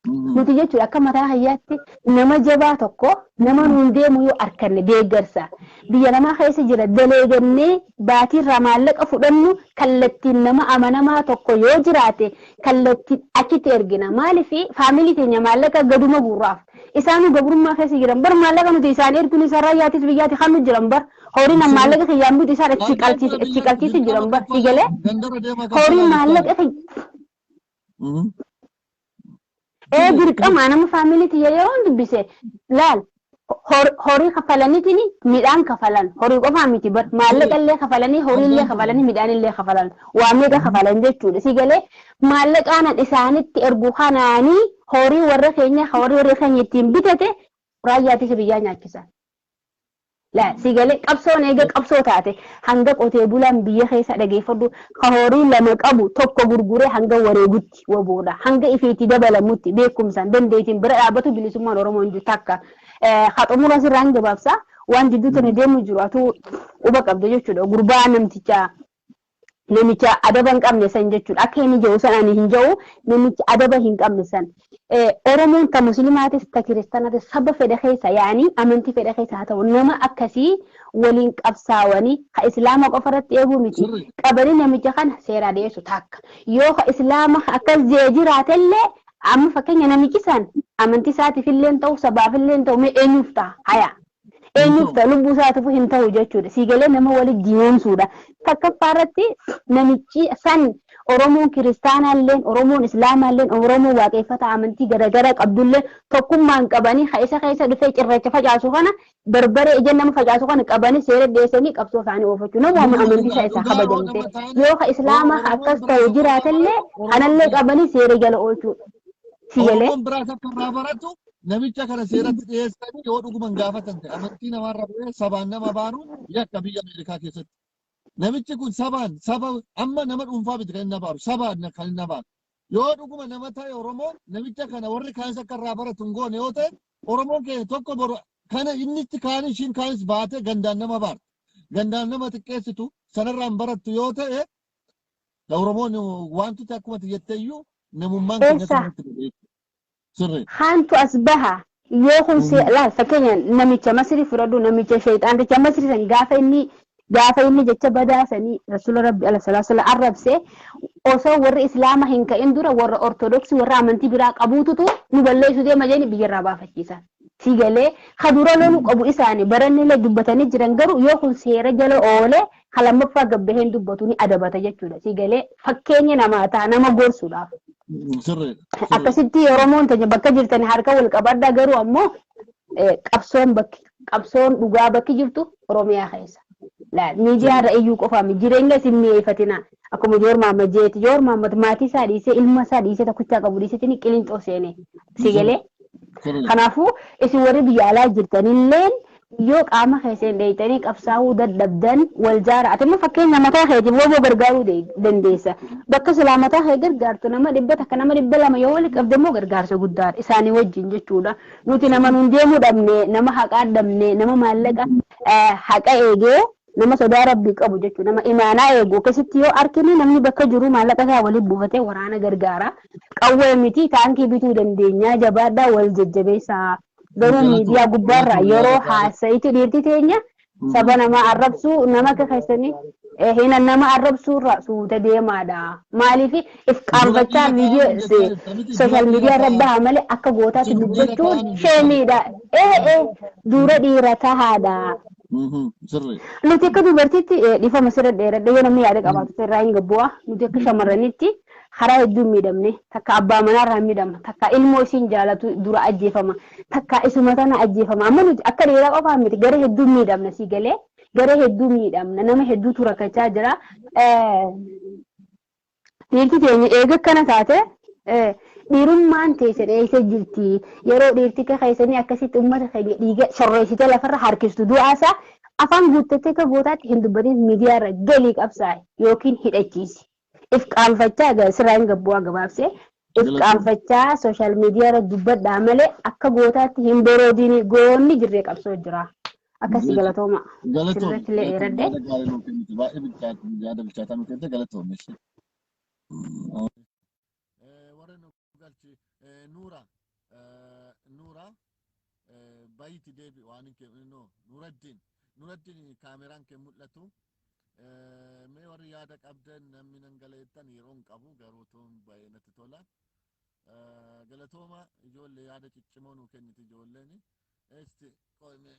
nuti jechuudha akka mataa hayyaatti nama jabaa tokko nama nuun deemu yoo arganne deeggarsa biyya namaa keessa jira daleegannee baatiirraa maallaqa fudhannu kallattiin nama amanamaa tokko yoo jiraate kallattiin achitti ergina maaliif faamilii keenya maallaqa gaduma guurraaf isaanuu gabrummaa keessa jiran bar maallaqa nuti isaan erginu isaan raayyaattis biyyaatti kan nu jiran bar horiin maallaqa kiyyaan bitu isaan achi qalchiisu jiran bar sigalee horii maallaqa dirqama nama faamilii tiyya yeroo dubbise laal horii kafalaniitiin midhaan kafalan horii qofaa miti bar maallaqa illee kafalanii horii illee kafalanii midhaan illee kafalan waa meeqa kafalan jechuudha si galee maallaqaanan isaanitti ergu kanaanii horii warra keenya horii warra keenya ittiin bitate raayyaa ittisa biyyaa nyaachisan. La si galee qabsoon eega qabsoo taate hanga qotee bulaan biyya keessa dhageeffadhu ka horii lama qabu tokko gurguree hanga wareegutti waboodha hanga ifiitti dabalamutti beekumsaan dandeettiin bira dhaabbatu bilisummaan Oromoo hin jiru takka. Haa xumura sirraa hin gabaabsa waan jidduu tana deemu jiru atuu quba qabda jechuudha gurbaa namticha namicha adaba hin qabne san jechuudha akka inni jiru san ani hin jiru namicha adaba hin qabne san Oromoon ta muslimaatis ta kiristaanaatis saba fedha keessa yaani amantii fedha keessa haa ta'u nama akkasii waliin qabsaawanii ka islaama qofa irratti eeguu miti qabanii namicha kana seeraa dhiyeessu takka yoo ka islaama akkas jee jiraatellee amma fakkeenya namichi san amantii isaatiif illee ta'u sabaaf illee ta'u mee eenyuuf ta'a haya eenyuuf ta'a lubbuu isaatiif hin ta'u jechuudha si galee nama waliin diyoomsuudha takkaffaa irratti namichi san Oromoon kiristaanaalleen Oromoon islaamaalleen Oromoon waaqeffata amantii garaagaraa qabdullee tokkummaan qabanii isa keessa dhufee cirracha facaasu kana barbaree ija nama facaasu kana qabanii seera dhiyeessanii qabsoo isaanii oofachuu nama amantii isaa isaa kabajamte yoo ka islaamaa akkas ta'u jiraatellee kanallee qabanii seera jala oolchuudha. Si galee. Oromoon biraas akka irraa baratu Namicha kana seeratti dhiyeessanii yoo dhuguman gaafatan ta'e, amantii namaarra bu'ee sabaan nama baaruun yakka biyya Ameerikaa keessatti. Namichi kun sabaan, saba amma nama dhuunfaa miti kan inni abaaru, sabaan kan inni abaaru. Yoo dhuguma nama ta'e, Oromoon namicha kana warri kaanis akka irraa baratu hin goone yoo ta'e, Oromoon keenya tokko boru kana inni itti kaan ishiin kaanis baatee gandaan nama baarti. Gandaan nama xiqqeessitu sanarraan barattu yoo ta'e, Oromoon wanti akkuma jetteeyyuu namummaan keenya Eessa? kanatti godhe. Sirrii. Haantu as baha yoo kun laal, fakkeenya namicha Masrii fudhadhu, namicha sheexaanticha Masrii san, gaafa inni jecha badaasanii Rasuula Rabbi ala salaa sala arrabse, osoo warri Islaama hin ka'in dura warra Ortodoksii, warra amantii biraa qabuututu nu balleessuu deema jedhanii biyyarraa baafachiisan. Si galee kadura loluu qabu isaanii barannillee dubbatanii jiran, garuu yoo kun seera jala oolee kan lammaffaa gabbaheen dubbatu ni adabata jechuudha. Si galee fakkeenya namaa ta'a nama gorsuudhaaf. Sirriidha. Akkasitti Oromoon teenya bakka jirtan harka wal qabadhaa, garuu ammoo qabsoon, bakki qabsoon dhugaa bakki jirtu Oromiyaa keessa. Laal, miidiyaa irra iyyuu qofaa miti, jireenya isin mi'eeffatina. Akkuma Joor Mahammad jeeti, Joor Mahammad maatii isaa dhiisee, ilma isaa dhiisee, tokkichaa qabu dhiiseetiin Qilinxoo seene. Si galee? Kanaafuu isin warri biyya alaa jirtanilleen yoo qaama keessan dheeytanii qabsaa'uu dadhabdan wal jaara. Ati immoo fakkeenya mataa keetiif woboo gargaaruu dandeessa. Bakka silaa mataa kee gargaartu nama 100, nama 200 yoo wali qabde immoo gargaarsa guddaadha isaanii wajjin jechuudha. Nuti nama nuun deemuu dhabne, nama haqaa dhabne, nama maallaqa haqa eegee, nama sodaa Rabbii qabu jechuudha. Nama imaanaa eegu akkasitti yoo argine, namni bakka jiru maallaqa isaa waliin buufatee waraana gargaara. Qawwee miti, taankii bituu dandeenya. Jabaadhaa, wal jajjabeessaa. Garuu miidiyaa gubbaarraa yeroo haasa'itu dhiirti teenya saba namaa arrabsuu, nama akka keessanii hina nama arrabsuurra suuta deemaadha. Maaliif if qaanfachaa viidiyoo social media irra baha malee akka gootaatti dubbachuun sheemiidha. Ee, dura dhiira tahaadha. Nuti akka dubartiitti, dhiifama sirra dheeradha, yoo namni yaada qabaatu irraa hin gabbu'a. Nuti akka shamarranitti karaa hedduun miidhamne. Takka abbaa manaarraa miidhama, takka ilmoo isiin jaalatu dura ajjeefama, takka isuma tana ajjeefama. Amma nuti akka dhiiraa qofaa miti, gara hedduun miidhamna. Si galee? Gara hedduu miidhamna, nama hedduutu rakkachaa jira. Dhiirti teenya eega akkana taate, dhiirummaan teessan eessa jirti? Yeroo dhiirti keessanii akkasitti uummata keenya dhiiga shorreessitee lafarra harkistu, du'aasaa afaan guuttattee akka gootaatti hin dubbatin. Miidiyaa irra galii qabsaa'e yookiin hidhachiisi. If qaanfachaa sirraa hin gabbu'aa gabaabsee. If qaanfachaa social media irra dubbadhaa malee akka gootaatti hin boroodiin, goonni jirree qabsoo jira. Akkasii, galatooma. Galatoomii. Sirriitti illee dheeradhe. Yaada gaarii nuu kennite. Baay'ee bilchaata, yaada bilchaataa nuu kennite, galatoomii. Warra nu galchi, Nuura, Nuura bayiiti deebi waan hin kee no Nuraddiin, Nuraddiin kaameraan kee mul'atu. Mee warri yaada qabdan, namni nan galeettan, yeroo hin qabu, garuu tuun baay'ee natti tola. Galatooma ijoollee, yaada ciccimoo nuu kenniti ijoolleen. Esti qoyme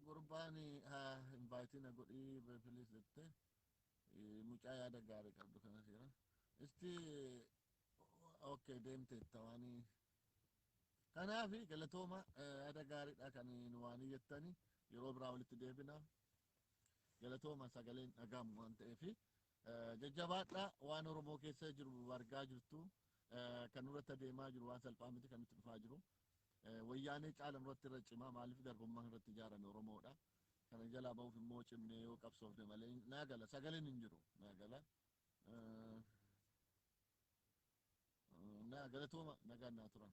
gurbaan invite na godhii please jette, mucaa yaada gaarii qabdu kana seera. Isti okay deemteetta waanii. Kanaaf galatooma, yaada gaariidha kan nu waanii jettani, yeroo biraa walitti deebina. Galatooma, sagaleen dhagahamu waan ta'eef jajjabaadha. Waan Oromoo keessa jiru argaa jirtu, kan nurratti adeemaa jiru waan salphaa miti kan nutti dhufaa jiru. Wayyaanee caala nurratti irra cimaa, maaliif garbummaan irratti ijaarame Oromoodha. Kana jalaa ba'uuf immoo cimnee yoo qabsoofne malee naa gala, sagaleen hin jiru naa gala. Naa galatooma, nagaan naa turan.